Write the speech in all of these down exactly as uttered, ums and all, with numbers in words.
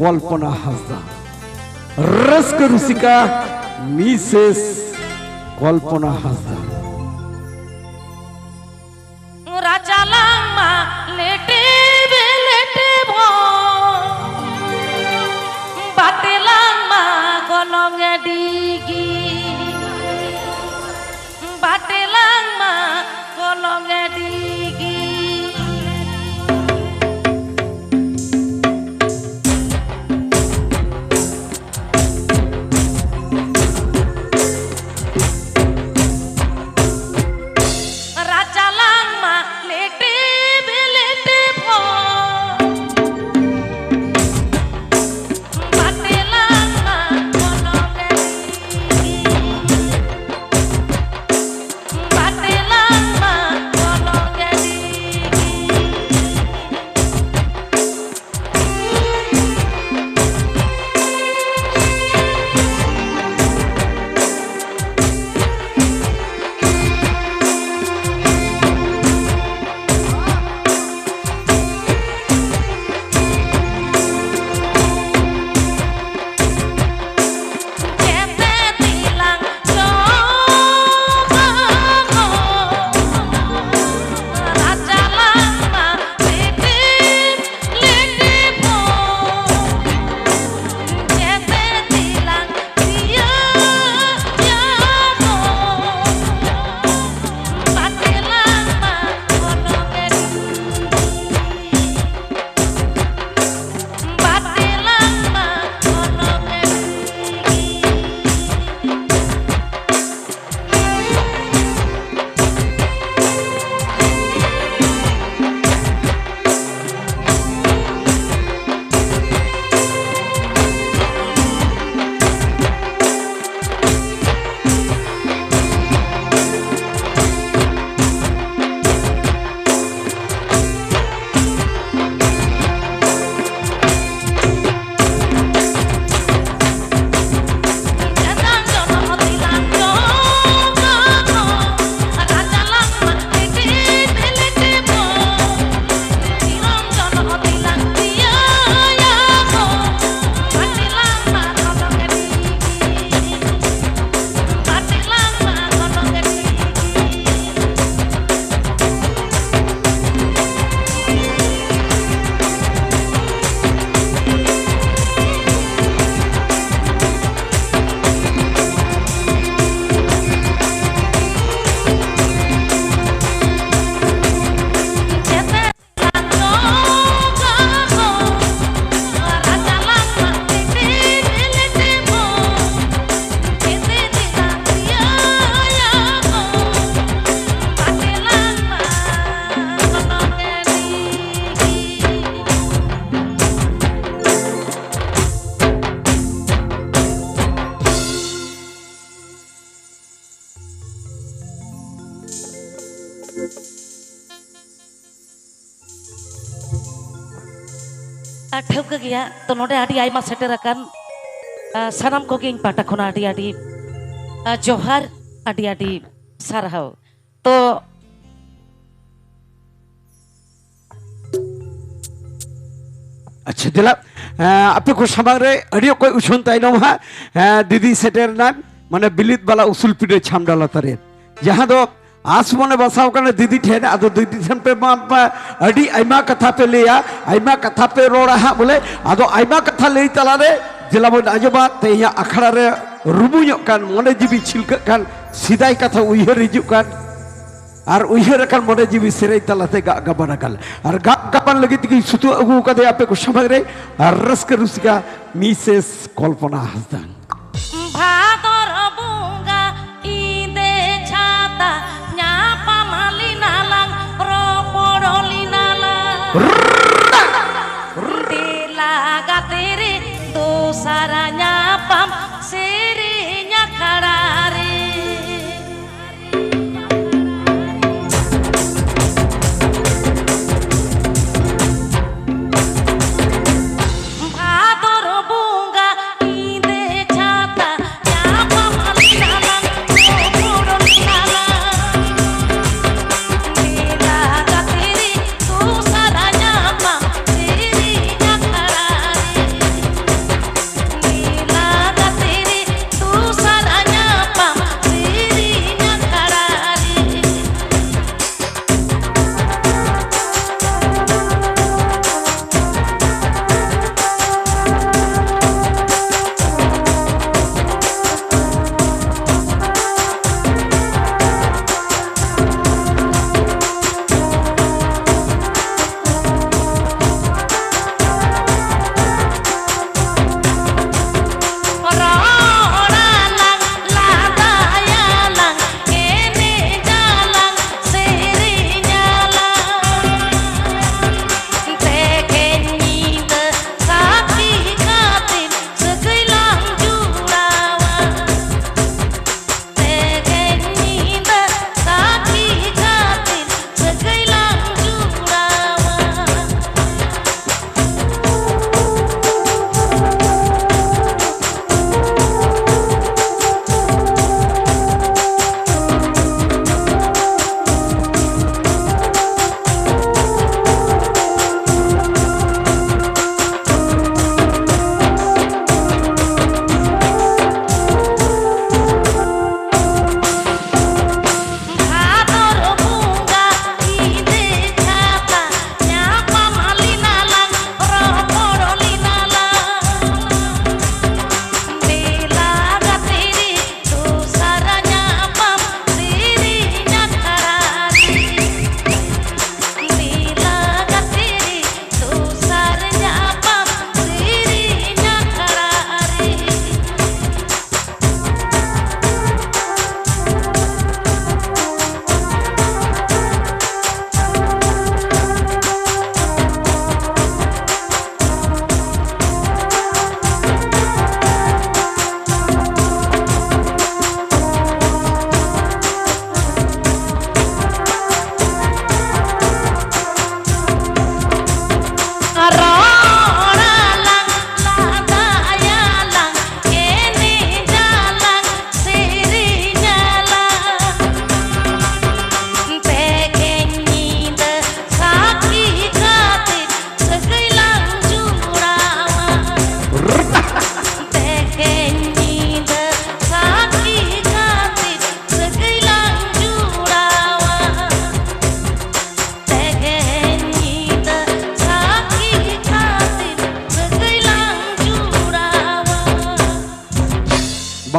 ᱠᱚᱞᱯᱚᱱᱟ ᱦᱟᱸᱥᱫᱟ᱾ ᱨᱟᱹᱥᱠᱟᱹ ᱨᱩᱥᱤᱠᱟ ᱢᱤᱥᱮᱥ ᱠᱚᱞᱯᱚᱱᱟ ᱦᱟᱸᱥᱫᱟ᱾ ᱨᱟᱪᱟᱞᱟᱝ ᱢᱟ ᱞᱮᱴᱮ ᱵᱮ ᱞᱮᱴᱮ ᱵᱚ, ᱵᱟᱴᱮᱞᱟᱝ ᱢᱟ ᱜᱚᱱᱚᱝ ᱰᱤᱜᱤ, ᱵᱟᱴᱮᱞᱟᱝ ᱢᱟ ᱜᱚᱱᱚᱝ ᱰᱤᱜᱤ᱾ ᱟᱨ ᱴᱷᱟᱹᱣᱠᱟᱹ ᱜᱮᱭᱟ, ᱛᱚ ᱱᱚᱰᱮ ᱟᱹᱰᱤ ᱟᱭᱢᱟ ᱥᱮᱴᱮᱨ ᱟᱠᱟᱱ, ᱟᱨ ᱥᱟᱱᱟᱢ ᱠᱚᱜᱮ ᱤᱧ ᱯᱟᱦᱴᱟ ᱠᱷᱚᱱᱟᱜ ᱟᱹᱰᱤ ᱟᱹᱰᱤ, ᱟᱨ ᱡᱚᱦᱟᱨ, ᱟᱹᱰᱤ ᱟᱹᱰᱤ ᱥᱟᱨᱦᱟᱣ᱾ ᱛᱚ ᱟᱪᱪᱷᱟ, ᱫᱮᱞᱟ, ᱮᱸ, ᱟᱯᱮ ᱠᱚ ᱥᱟᱢᱟᱝ ᱨᱮ ᱟᱹᱰᱤ ᱚᱠᱚᱡ ᱩᱪᱷᱟᱹᱱ ᱛᱟᱭᱱᱚᱢ ᱦᱟᱸᱜ, ᱮᱸ, ᱫᱤᱫᱤ ᱥᱮᱴᱮᱨ ᱮᱱᱟ, ᱢᱟᱱᱮ ᱵᱤᱞᱤᱛ ᱵᱟᱞᱟ ᱩᱥᱩᱞ ᱯᱤᱸᱰᱟᱹ ᱪᱷᱟᱢᱰᱟ ᱞᱟᱛᱟᱨ ᱨᱮ, ᱡᱟᱦᱟᱸ ᱫᱚ ᱟᱸᱥ ᱢᱚᱱᱮ ᱵᱟᱥᱟᱣ ᱠᱟᱱᱟ ᱫᱤᱫᱤ ᱴᱷᱮᱱ᱾ ᱟᱫᱚ ᱫᱤᱫᱤ ᱴᱷᱮᱱ ᱯᱮ ᱢᱟ, ᱢᱟ ᱟᱹᱰᱤ ᱟᱭᱢᱟ ᱠᱟᱛᱷᱟ ᱯᱮ ᱞᱟᱹᱭᱟ, ᱟᱭᱢᱟ ᱠᱟᱛᱷᱟ ᱯᱮ ᱨᱚᱲᱟ ᱦᱟᱸᱜ ᱵᱚᱞᱮ᱾ ᱟᱫᱚ ᱟᱭᱢᱟ ᱠᱟᱛᱷᱟ ᱞᱟᱹᱭ ᱛᱟᱞᱟᱨᱮ ᱫᱮᱞᱟ ᱵᱚᱱ ᱟᱸᱡᱚᱢᱟ ᱛᱮᱦᱮᱧᱟᱜ ᱟᱠᱷᱲᱟ ᱨᱮ ᱨᱩᱢᱩᱧᱚᱜ ᱠᱟᱱ, ᱢᱚᱱᱮ ᱡᱤᱣᱤ ᱪᱷᱤᱞᱠᱟᱹᱜ ᱠᱟᱱ, ᱥᱮᱫᱟᱭ ᱠᱟᱛᱷᱟ ᱩᱭᱦᱟᱹᱨ ᱦᱤᱡᱩᱜ ᱠᱟᱱ, ᱟᱨ ᱩᱭᱦᱟᱹᱨ ᱟᱠᱟᱱ ᱢᱚᱱᱮ ᱡᱤᱣᱤ ᱥᱮᱨᱮᱧ ᱛᱟᱞᱟᱛᱮ ᱜᱟᱜ ᱜᱟᱵᱟᱱ ᱟᱠᱟᱱ᱾ ᱟᱨ ᱜᱟᱜ ᱜᱟᱵᱟᱱ ᱞᱟᱹᱜᱤᱫ ᱛᱮᱜᱮᱧ ᱥᱩᱛᱩᱜ ᱟᱹᱜᱩ ᱟᱠᱟᱫᱮᱭᱟ ᱟᱯᱮ ᱠᱚ ᱥᱟᱢᱟᱝ ᱨᱮ, ᱟᱨ ᱨᱟᱹᱥᱠᱟᱹ ᱨᱩᱥᱤᱠᱟ ᱢᱤᱥᱮᱥ ᱠᱚᱞᱯᱚᱱᱟ ᱦᱟᱸᱥᱫᱟ᱾ ᱵᱷᱟᱫᱚᱨ ᱵᱚᱸᱜᱟ ᱤᱸᱫᱮ ᱪᱷᱟᱛᱟ ᱧᱟᱯᱟᱢ ᱞᱮᱱᱟ ᱞᱟᱝ, ᱨᱚᱯᱚᱲ ᱞᱮᱱᱟ ᱞᱟᱝ᱾ ᱫᱮᱞᱟ ᱜᱟᱛᱮ ᱨᱮ ᱫᱚᱥᱟᱨᱟ ᱧᱟᱯᱟᱢ ᱥᱮᱨᱮᱧ ᱟᱠᱷᱲᱟ ᱨᱮ᱾ ᱵᱷᱟᱫᱚᱨ ᱵᱚᱸᱜᱟ ᱤᱸᱫᱮ ᱪᱷᱟᱛᱟ ᱧᱟᱯᱟᱢ ᱞᱮᱱᱟ ᱞᱟᱝ, ᱨᱚᱯᱚᱲ ᱞᱮᱱᱟ ᱞᱟᱝ᱾ ᱢᱮᱞᱟ ᱜᱟᱛᱮ ᱨᱮ ᱫᱚᱥᱟᱨᱟ ᱧᱟᱯᱟᱢ ᱥᱮᱨᱮᱧ ᱟᱠᱷᱲᱟ ᱨᱮ᱾ ᱢᱮᱞᱟ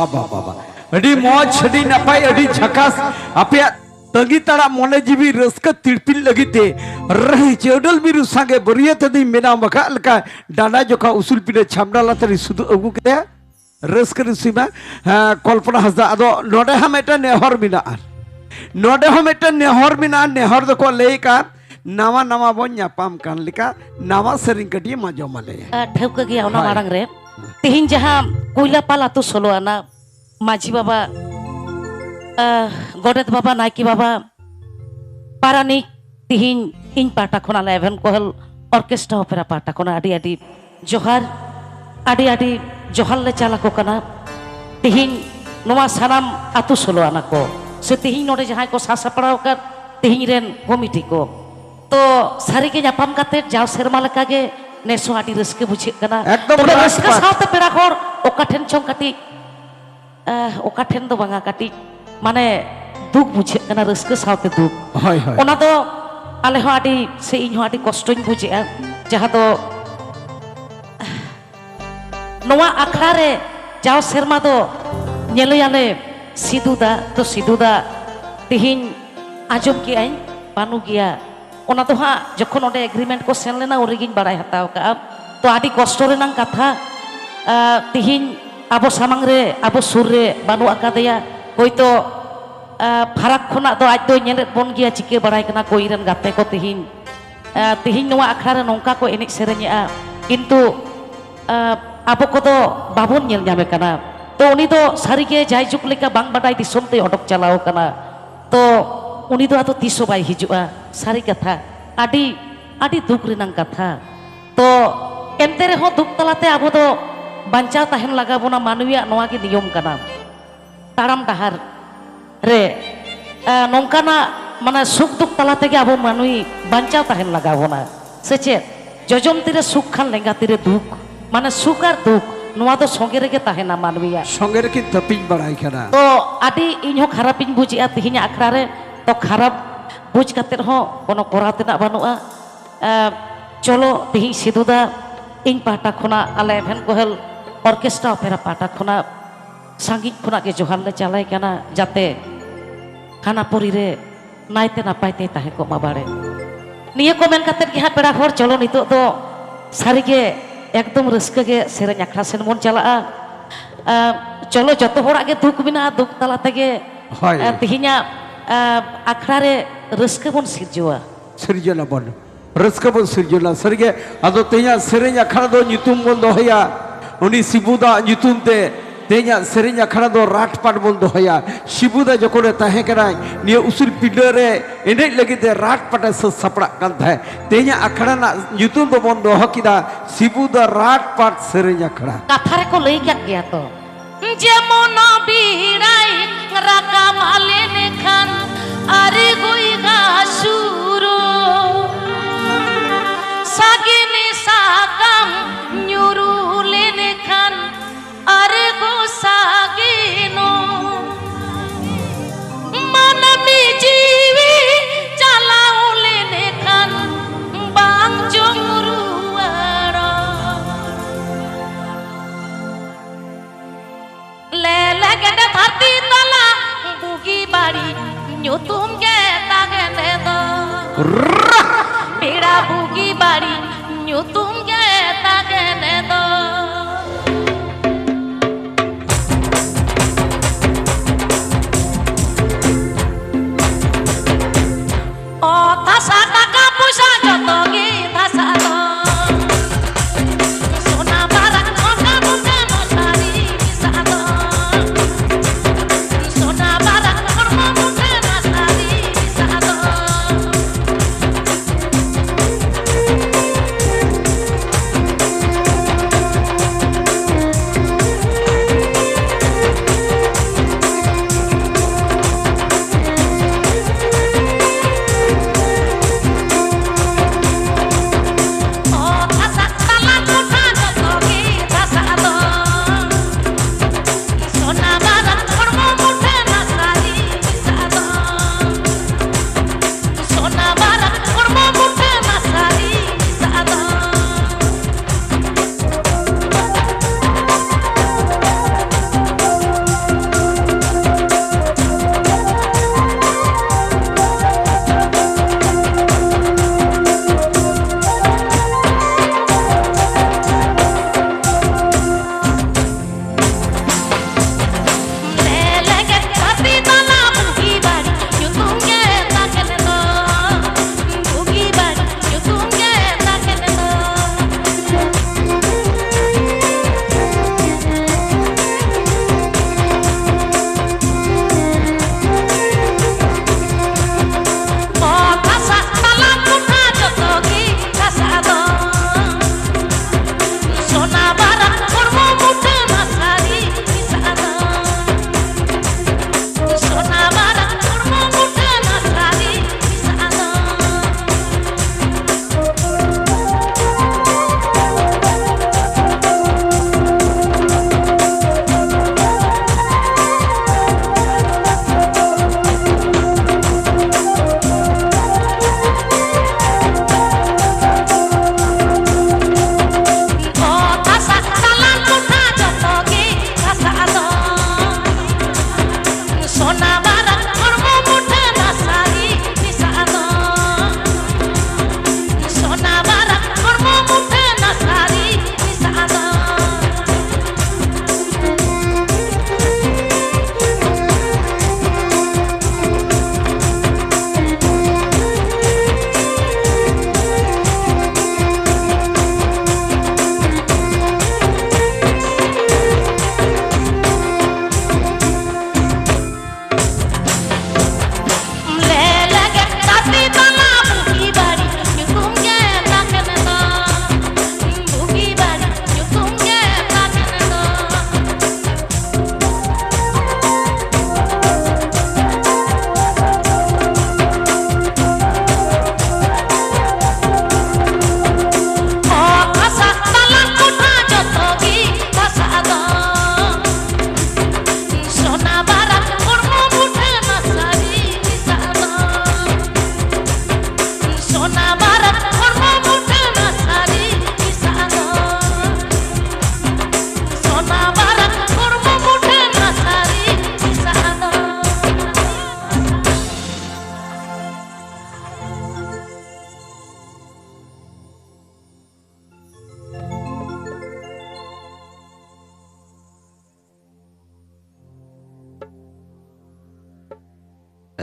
ᱵᱟᱵᱟ, ᱵᱟᱵᱟ, ᱟᱹᱰᱤ ᱢᱚᱡᱽ, ᱟᱹᱰᱤ ᱱᱟᱯᱟᱭ, ᱟᱹᱰᱤ ᱡᱷᱟᱠᱟᱥ᱾ ᱟᱯᱮᱭᱟᱜ ᱛᱟᱺᱜᱤ ᱛᱟᱲᱟᱜ ᱢᱚᱱᱮ ᱡᱤᱣᱤ ᱨᱟᱹᱥᱠᱟᱹ ᱛᱤᱲᱯᱤᱞ ᱞᱟᱹᱜᱤᱫ ᱛᱮ ᱨᱟᱹᱦᱤ ᱪᱟᱹᱣᱰᱟᱹᱞ ᱵᱤᱨᱩ ᱥᱟᱸᱜᱮ ᱵᱟᱹᱨᱭᱟᱹᱛ ᱟᱹᱫᱤᱧ ᱵᱮᱱᱟᱣ ᱟᱠᱟᱫ ᱞᱮᱠᱟ ᱰᱟᱸᱰᱟ ᱡᱚᱠᱷᱟ ᱩᱥᱩᱞ ᱯᱤᱸᱰᱟᱹ ᱪᱷᱟᱢᱰᱟ ᱞᱟᱛᱟᱨ ᱨᱤᱧ ᱥᱩᱫᱩ ᱟᱹᱜᱩ ᱠᱮᱫᱮᱭᱟ᱾ ᱨᱟᱹᱥᱠᱟᱹ ᱨᱮ ᱥᱤᱢᱟ, ᱦᱮᱸ, ᱠᱚᱞᱯᱚᱱᱟ ᱦᱟᱸᱥᱫᱟ᱾ ᱟᱫᱚ ᱱᱚᱰᱮ ᱦᱚᱸ ᱢᱤᱫᱴᱮᱱ ᱱᱮᱦᱚᱨ ᱢᱮᱱᱟᱜᱼᱟ, ᱱᱚᱰᱮ ᱦᱚᱸ ᱢᱤᱫᱴᱮᱱ ᱱᱮᱦᱚᱨ ᱢᱮᱱᱟᱜᱼᱟ᱾ ᱱᱮᱦᱚᱨ ᱫᱚᱠᱚ ᱞᱟᱹᱭ ᱠᱟᱜ, ᱱᱟᱣᱟ ᱱᱟᱣᱟ ᱵᱚᱱ ᱧᱟᱯᱟᱢ ᱠᱟᱱ ᱞᱮᱠᱟ ᱱᱟᱣᱟ ᱥᱮᱨᱮᱧ ᱠᱟᱹᱴᱤᱡ ᱮᱢ ᱟᱸᱡᱚᱢ ᱟᱞᱮᱭᱟ᱾ ᱟᱨ ᱴᱷᱟᱹᱣᱠᱟᱹ ᱜᱮᱭᱟ ᱚᱱᱟ ᱦᱳᱭ᱾ ᱢᱟᱲᱟᱝ ᱨᱮ ᱛᱮᱦᱮᱧ ᱡᱟᱦᱟᱸ ᱠᱩᱭᱞᱟᱯᱟᱞ ᱟᱛᱳ ᱥᱳᱞᱳ ᱟᱱᱟ ᱢᱟᱹᱡᱷᱤ ᱵᱟᱵᱟ, ᱟᱦ, ᱜᱚᱰᱮᱛ ᱵᱟᱵᱟ, ᱱᱟᱭᱠᱮ ᱵᱟᱵᱟ, ᱯᱟᱨᱟᱱᱤᱠ, ᱛᱤᱦᱤᱧ ᱤᱧ ᱯᱟᱦᱴᱟ ᱠᱷᱚᱱ, ᱟᱞᱮ ᱮᱵᱷᱮᱱ ᱠᱚᱦᱮᱞ ᱚᱨᱠᱮᱥᱴᱨᱟ ᱚᱯᱮᱨᱟ ᱯᱟᱦᱴᱟ ᱠᱷᱚᱱ ᱟᱹᱰᱤ ᱟᱹᱰᱤ ᱡᱚᱦᱟᱨ, ᱟᱹᱰᱤ ᱟᱹᱰᱤ ᱡᱚᱦᱟᱨ ᱞᱮ ᱪᱟᱞ ᱟᱠᱚ ᱠᱟᱱᱟ᱾ ᱛᱤᱦᱤᱧ ᱱᱚᱣᱟ ᱥᱟᱱᱟᱢ ᱟᱛᱳ ᱥᱳᱞᱳ ᱟᱱᱟ ᱠᱚ, ᱥᱮ ᱛᱤᱦᱤᱧ ᱱᱚᱰᱮ ᱡᱟᱦᱟᱸᱭ ᱠᱚ ᱥᱟᱡᱽ ᱥᱟᱯᱲᱟᱣ ᱟᱠᱟᱫ ᱛᱤᱦᱤᱧ ᱨᱮᱱ ᱠᱚᱢᱤᱴᱤ ᱠᱚ, ᱛᱚ ᱥᱟᱹᱨᱤᱜᱮ ᱧᱟᱯᱟᱢ ᱠᱟᱛᱮ ᱡᱟᱣ ᱥᱮᱨᱢᱟ ᱞᱮᱠᱟᱜᱮ ᱱᱮᱥ ᱦᱚᱸ ᱟᱹᱰᱤ ᱨᱟᱹᱥᱠᱟᱹ ᱵᱩᱡᱷᱟᱹᱜ ᱠᱟᱱᱟ᱾ ᱮᱠᱫᱚᱢ ᱛᱚᱵᱮ ᱨᱟᱹᱥᱠᱟᱹ ᱨᱟᱡᱽᱯᱟᱴ᱾ ᱥᱟᱶᱛᱮ ᱯᱮᱲᱟ ᱦᱚᱲ ᱚᱠᱟ ᱴᱷᱮᱱ ᱪᱚᱝ ᱠᱟᱹᱴᱤᱡ ᱟᱦ, ᱚᱠᱟ ᱴᱷᱮᱱ ᱫᱚ ᱵᱟᱝᱟ, ᱠᱟᱹᱴᱤᱡ ᱢᱟᱱᱮ ᱫᱩᱠ ᱵᱩᱡᱷᱟᱹᱜ ᱠᱟᱱᱟ, ᱨᱟᱹᱥᱠᱟᱹ ᱥᱟᱶᱛᱮ ᱫᱩᱠ᱾ ᱦᱳᱭ, ᱦᱳᱭ᱾ ᱚᱱᱟ ᱫᱚ ᱟᱞᱮ ᱦᱚᱸ ᱟᱹᱰᱤ, ᱥᱮ ᱤᱧ ᱦᱚᱸ ᱟᱹᱰᱤ ᱠᱚᱥᱴᱚᱧ ᱵᱩᱡᱮᱜᱼᱟ, ᱡᱟᱦᱟᱸ ᱫᱚ ᱱᱚᱣᱟ ᱟᱠᱷᱲᱟ ᱨᱮ ᱡᱟᱣ ᱥᱮᱨᱢᱟ ᱫᱚ ᱧᱮᱞᱮᱭᱟᱞᱮ ᱥᱤᱫᱩ ᱫᱟ, ᱛᱚ ᱥᱤᱫᱩ ᱫᱟ ᱛᱮᱦᱮᱧ ᱟᱸᱡᱚᱢ ᱠᱮᱜᱼᱟᱹᱧ ᱵᱟᱹᱱᱩᱜ ᱜᱮᱭᱟ᱾ ᱚᱱᱟ ᱫᱚ ᱦᱟᱸᱜ ᱡᱚᱠᱷᱚᱱ ᱚᱸᱰᱮ ᱮᱜᱽᱨᱤᱢᱮᱱᱴ ᱠᱚ ᱥᱮᱱ ᱞᱮᱱᱟ, ᱩᱱ ᱨᱮᱜᱮᱧ ᱵᱟᱲᱟᱭ ᱦᱟᱛᱟᱣ ᱠᱟᱜᱼᱟ᱾ ᱛᱚ ᱟᱹᱰᱤ ᱠᱚᱥᱴᱚ ᱨᱮᱱᱟᱝ ᱠᱟᱛᱷᱟ, ᱟᱸ, ᱛᱤᱦᱤᱧ ᱟᱵᱚ ᱥᱟᱢᱟᱝ ᱨᱮ, ᱟᱵᱚ ᱥᱩᱨ ᱨᱮ ᱵᱟᱹᱱᱩᱜ ᱟᱠᱟᱫᱮᱭᱟ᱾ ᱦᱳᱭᱛᱳ, ᱟᱸ, ᱯᱷᱟᱨᱟᱠ ᱠᱷᱚᱱᱟᱜ ᱫᱚ ᱟᱡ ᱫᱚᱭ ᱧᱮᱞᱮᱫ ᱵᱚᱱ ᱜᱮᱭᱟ, ᱪᱤᱠᱟᱹ ᱵᱟᱲᱟᱭ ᱠᱟᱱᱟ ᱠᱚ ᱤᱧ ᱨᱮᱱ ᱜᱟᱛᱮ ᱠᱚ ᱛᱤᱦᱤᱧ᱾ ᱟᱸ, ᱛᱤᱦᱤᱧ ᱱᱚᱣᱟ ᱟᱠᱷᱲᱟ ᱨᱮ ᱱᱚᱝᱠᱟ ᱠᱚ ᱮᱱᱮᱡ ᱥᱮᱨᱮᱧᱮᱜᱼᱟ, ᱠᱤᱱᱛᱩ, ᱟᱸ, ᱟᱵᱚ ᱠᱚᱫᱚ ᱵᱟᱵᱚᱱ ᱧᱮᱞ ᱧᱟᱢᱮ ᱠᱟᱱᱟ᱾ ᱛᱚ ᱩᱱᱤ ᱫᱚ ᱥᱟᱹᱨᱤᱜᱮ ᱡᱟᱭᱡᱩᱜᱽ ᱞᱮᱠᱟ ᱵᱟᱝ ᱵᱟᱰᱟᱭ ᱫᱤᱥᱚᱢ ᱛᱮᱭ ᱚᱰᱚᱠ ᱪᱟᱞᱟᱣ ᱠᱟᱱᱟ᱾ ᱛᱚ ᱩᱱᱤ ᱫᱚ ᱟᱫᱚ ᱛᱤᱥ ᱦᱚᱸ ᱵᱟᱭ ᱦᱤᱡᱩᱜᱼᱟ᱾ ᱥᱟᱹᱨᱤ ᱠᱟᱛᱷᱟ, ᱟᱹᱰᱤ, ᱟᱹᱰᱤ ᱫᱩᱠ ᱨᱮᱱᱟᱝ ᱠᱟᱛᱷᱟ᱾ ᱛᱚ ᱮᱱᱛᱮ ᱨᱮᱦᱚᱸ ᱫᱩᱠ ᱛᱟᱞᱟᱛᱮ ᱟᱵᱚ ᱫᱚ ᱵᱟᱧᱪᱟᱣ ᱛᱟᱦᱮᱱ ᱞᱟᱜᱟᱣ ᱵᱚᱱᱟ, ᱢᱟᱹᱱᱢᱤᱭᱟᱜ ᱱᱚᱣᱟ ᱜᱮ ᱱᱤᱭᱚᱢ ᱠᱟᱱᱟ᱾ ᱛᱟᱲᱟᱢ ᱰᱟᱦᱟᱨ ᱨᱮ, ᱮ, ᱱᱚᱝᱠᱟᱱᱟᱜ ᱢᱟᱱᱮ ᱥᱩᱠ ᱫᱩᱠ ᱛᱟᱞᱟ ᱛᱮᱜᱮ ᱟᱵᱚ ᱢᱟᱹᱱᱢᱤ ᱵᱟᱧᱪᱟᱣ ᱛᱟᱦᱮᱱ ᱞᱟᱜᱟᱣ ᱵᱚᱱᱟ, ᱥᱮ ᱪᱮᱫ? ᱡᱚᱡᱚᱢ ᱛᱤᱨᱮ ᱥᱩᱠ ᱠᱷᱟᱱ ᱞᱮᱸᱜᱟ ᱛᱤᱨᱮ ᱫᱩᱠ, ᱢᱟᱱᱮ ᱥᱩᱠ ᱟᱨ ᱫᱩᱠ ᱱᱚᱣᱟ ᱫᱚ ᱥᱚᱸᱜᱮ ᱨᱮᱜᱮ ᱛᱟᱦᱮᱱᱟ ᱢᱟᱹᱱᱢᱤᱭᱟᱜ᱾ ᱥᱚᱸᱜᱮ ᱨᱮᱠᱤᱱ ᱛᱟᱹᱯᱤᱧ ᱵᱟᱲᱟᱭ ᱠᱟᱱᱟ᱾ ᱛᱚ ᱟᱹᱰᱤ ᱤᱧ ᱦᱚᱸ ᱠᱷᱟᱨᱟᱯᱤᱧ ᱵᱩᱡᱮᱜᱼᱟ ᱛᱮᱦᱮᱧᱟᱜ ᱟᱠᱷᱲᱟ ᱨᱮ᱾ ᱛᱚ ᱠᱷᱟᱨᱟᱯ ᱵᱩᱡᱽ ᱠᱟᱛᱮᱫ ᱦᱚᱸ ᱠᱳᱱᱳ ᱠᱚᱨᱟᱣ ᱛᱮᱱᱟᱜ ᱵᱟᱹᱱᱩᱜᱼᱟ᱾ ᱮ, ᱪᱚᱞᱚ ᱛᱮᱦᱮᱧ ᱥᱤᱫᱩ ᱫᱟ, ᱤᱧ ᱯᱟᱦᱴᱟ ᱠᱷᱚᱱᱟᱜ, ᱟᱞᱮ ᱮᱵᱷᱮᱱ ᱠᱚᱦᱮᱞ ᱚᱨᱠᱮᱥᱴᱨᱟ ᱚᱯᱮᱨᱟ ᱯᱟᱦᱴᱟ ᱠᱷᱚᱱᱟᱜ ᱥᱟᱺᱜᱤᱧ ᱠᱷᱚᱱᱟᱜ ᱜᱮ ᱡᱚᱦᱟᱨ ᱞᱮ ᱪᱟᱞᱟᱭ ᱠᱟᱱᱟ, ᱡᱟᱛᱮ ᱠᱷᱟᱱᱟᱯᱩᱨᱤ ᱨᱮ ᱱᱟᱭᱛᱮ ᱱᱟᱯᱟᱭ ᱛᱮ ᱛᱟᱦᱮᱸ ᱠᱚᱜ ᱢᱟ ᱵᱟᱲᱮ᱾ ᱱᱤᱭᱟᱹ ᱠᱚ ᱢᱮᱱ ᱠᱟᱛᱮᱫ ᱜᱮ ᱦᱟᱸᱜ ᱯᱮᱲᱟ ᱦᱚᱲ, ᱪᱚᱞᱚ ᱱᱤᱛᱚᱜ ᱫᱚ ᱥᱟᱹᱨᱤᱜᱮ ᱮᱠᱫᱚᱢ ᱨᱟᱹᱥᱠᱟᱹ ᱜᱮ ᱥᱮᱨᱮᱧ ᱟᱠᱷᱲᱟ ᱥᱮᱱ ᱵᱚᱱ ᱪᱟᱞᱟᱜᱼᱟ᱾ ᱟᱸ, ᱪᱚᱞᱚ, ᱡᱚᱛᱚ ᱦᱚᱲᱟᱜ ᱜᱮ ᱫᱩᱠ ᱢᱮᱱᱟᱜᱼᱟ, ᱫᱩᱠ ᱛᱟᱞᱟ ᱛᱮᱜᱮ, ᱦᱳᱭ᱾ ᱟᱸ, ᱛᱮᱦᱮᱧᱟᱜ, ᱟᱸ, ᱟᱠᱷᱲᱟ ᱨᱮ ᱨᱟᱹᱥᱠᱟᱹ ᱵᱚᱱ ᱥᱤᱨᱡᱟᱹᱣᱟ᱾ ᱥᱤᱨᱡᱚᱱ ᱟᱵᱚᱱ, ᱨᱟᱹᱥᱠᱟᱹ ᱵᱚᱱ ᱥᱤᱨᱡᱚᱱᱟ᱾ ᱥᱟᱹᱨᱤᱜᱮ, ᱟᱫᱚ ᱛᱮᱦᱮᱧᱟᱜ ᱥᱮᱨᱮᱧ ᱟᱠᱷᱲᱟ ᱫᱚ ᱧᱩᱛᱩᱢ ᱵᱚᱱ ᱫᱚᱦᱚᱭᱟ ᱩᱱᱤ ᱥᱤᱵᱩᱫᱟᱜ ᱧᱩᱛᱩᱢ ᱛᱮ᱾ ᱛᱮᱦᱮᱧᱟᱜ ᱥᱮᱨᱮᱧ ᱟᱠᱷᱲᱟ ᱫᱚ ᱨᱟᱴ ᱯᱟᱴ ᱵᱚᱱ ᱫᱚᱦᱚᱭᱟ᱾ ᱥᱤᱵᱩᱫᱟ ᱡᱚᱠᱷᱚᱱᱮ ᱛᱟᱦᱮᱸ ᱠᱟᱱᱟᱭ, ᱱᱤᱭᱟᱹ ᱩᱥᱩᱞ ᱯᱤᱸᱰᱟᱹ ᱨᱮ ᱮᱱᱮᱡ ᱞᱟᱹᱜᱤᱫ ᱛᱮ ᱨᱟᱴ ᱯᱟᱴᱮ ᱥᱟᱹᱛ ᱥᱟᱯᱲᱟᱜ ᱠᱟᱱ ᱛᱟᱦᱮᱸᱫ᱾ ᱛᱮᱦᱮᱧᱟᱜ ᱟᱠᱷᱲᱟ ᱨᱮᱱᱟᱜ ᱧᱩᱛᱩᱢ ᱫᱚᱵᱚᱱ ᱫᱚᱦᱚ ᱠᱮᱫᱟ ᱥᱤᱵᱩᱫᱟ ᱨᱟᱴ ᱯᱟᱴ ᱥᱮᱨᱮᱧ ᱟᱠᱷᱲᱟ᱾ ᱠᱟᱛᱷᱟ ᱨᱮᱠᱚ ᱞᱟᱹᱭ ᱠᱟᱫ ᱜᱮᱭᱟ ᱛᱚ, ᱡᱮᱢᱚᱱ ᱵᱮᱲᱟᱭ ᱨᱟᱠᱟᱵ ᱞᱮᱱᱠᱷᱟᱱ ᱟᱨᱜᱚᱭ ᱦᱟᱹᱥᱩᱨᱚᱜ, ᱥᱟᱜᱮᱱ ᱥᱟᱠᱟᱢ ᱧᱩᱨᱩ ᱞᱮᱱᱠᱷᱟᱱ ᱟᱨᱜᱚ ᱥᱟᱜᱮᱱᱚᱜ, ᱢᱟᱹᱱᱢᱤ ᱡᱤᱣᱤ ᱪᱟᱞᱟᱣ ᱞᱮᱱᱠᱷᱟᱱ ᱵᱟᱝ ᱪᱚᱝ ᱨᱩᱣᱟᱹᱲᱚᱜ᱾ ᱞᱮᱞᱮ ᱜᱮᱰᱮ ᱫᱷᱟᱹᱨᱛᱤ ᱛᱟᱞᱟ, ᱵᱩᱜᱤ ᱵᱟᱹᱲᱤᱡ ᱧᱩᱛᱩᱢ ᱜᱮ ᱛᱟᱜᱮᱱᱮ ᱫᱚ᱾ ᱯᱮᱲᱟ ᱵᱩᱜᱤ ᱵᱟᱹᱲᱤᱡ ᱧᱩᱛᱩᱢ ᱜᱮ ᱛᱟᱜᱮᱱᱮ ᱫᱚ᱾ ᱚᱛ ᱦᱟᱥᱟ ᱴᱟᱠᱟ ᱯᱚᱭᱥᱟ ᱡᱚᱛᱚ ᱜᱮ ᱫᱷᱟᱥᱟ ᱫᱚ᱾ ᱥᱚᱱᱟ ᱵᱟᱨᱟᱜ ᱦᱚᱲᱢᱚ ᱢᱩᱴᱷᱟᱹᱱ ᱢᱚᱥᱟᱨᱤ ᱢᱮᱥᱟ ᱫᱚ᱾ ᱥᱚᱱᱟ ᱵᱟᱨᱟᱜ ᱦᱚᱲᱢᱚ ᱢᱩᱴᱷᱟᱹᱱ ᱢᱚᱥᱟᱨᱤ ᱢᱮᱥᱟ ᱫᱚ᱾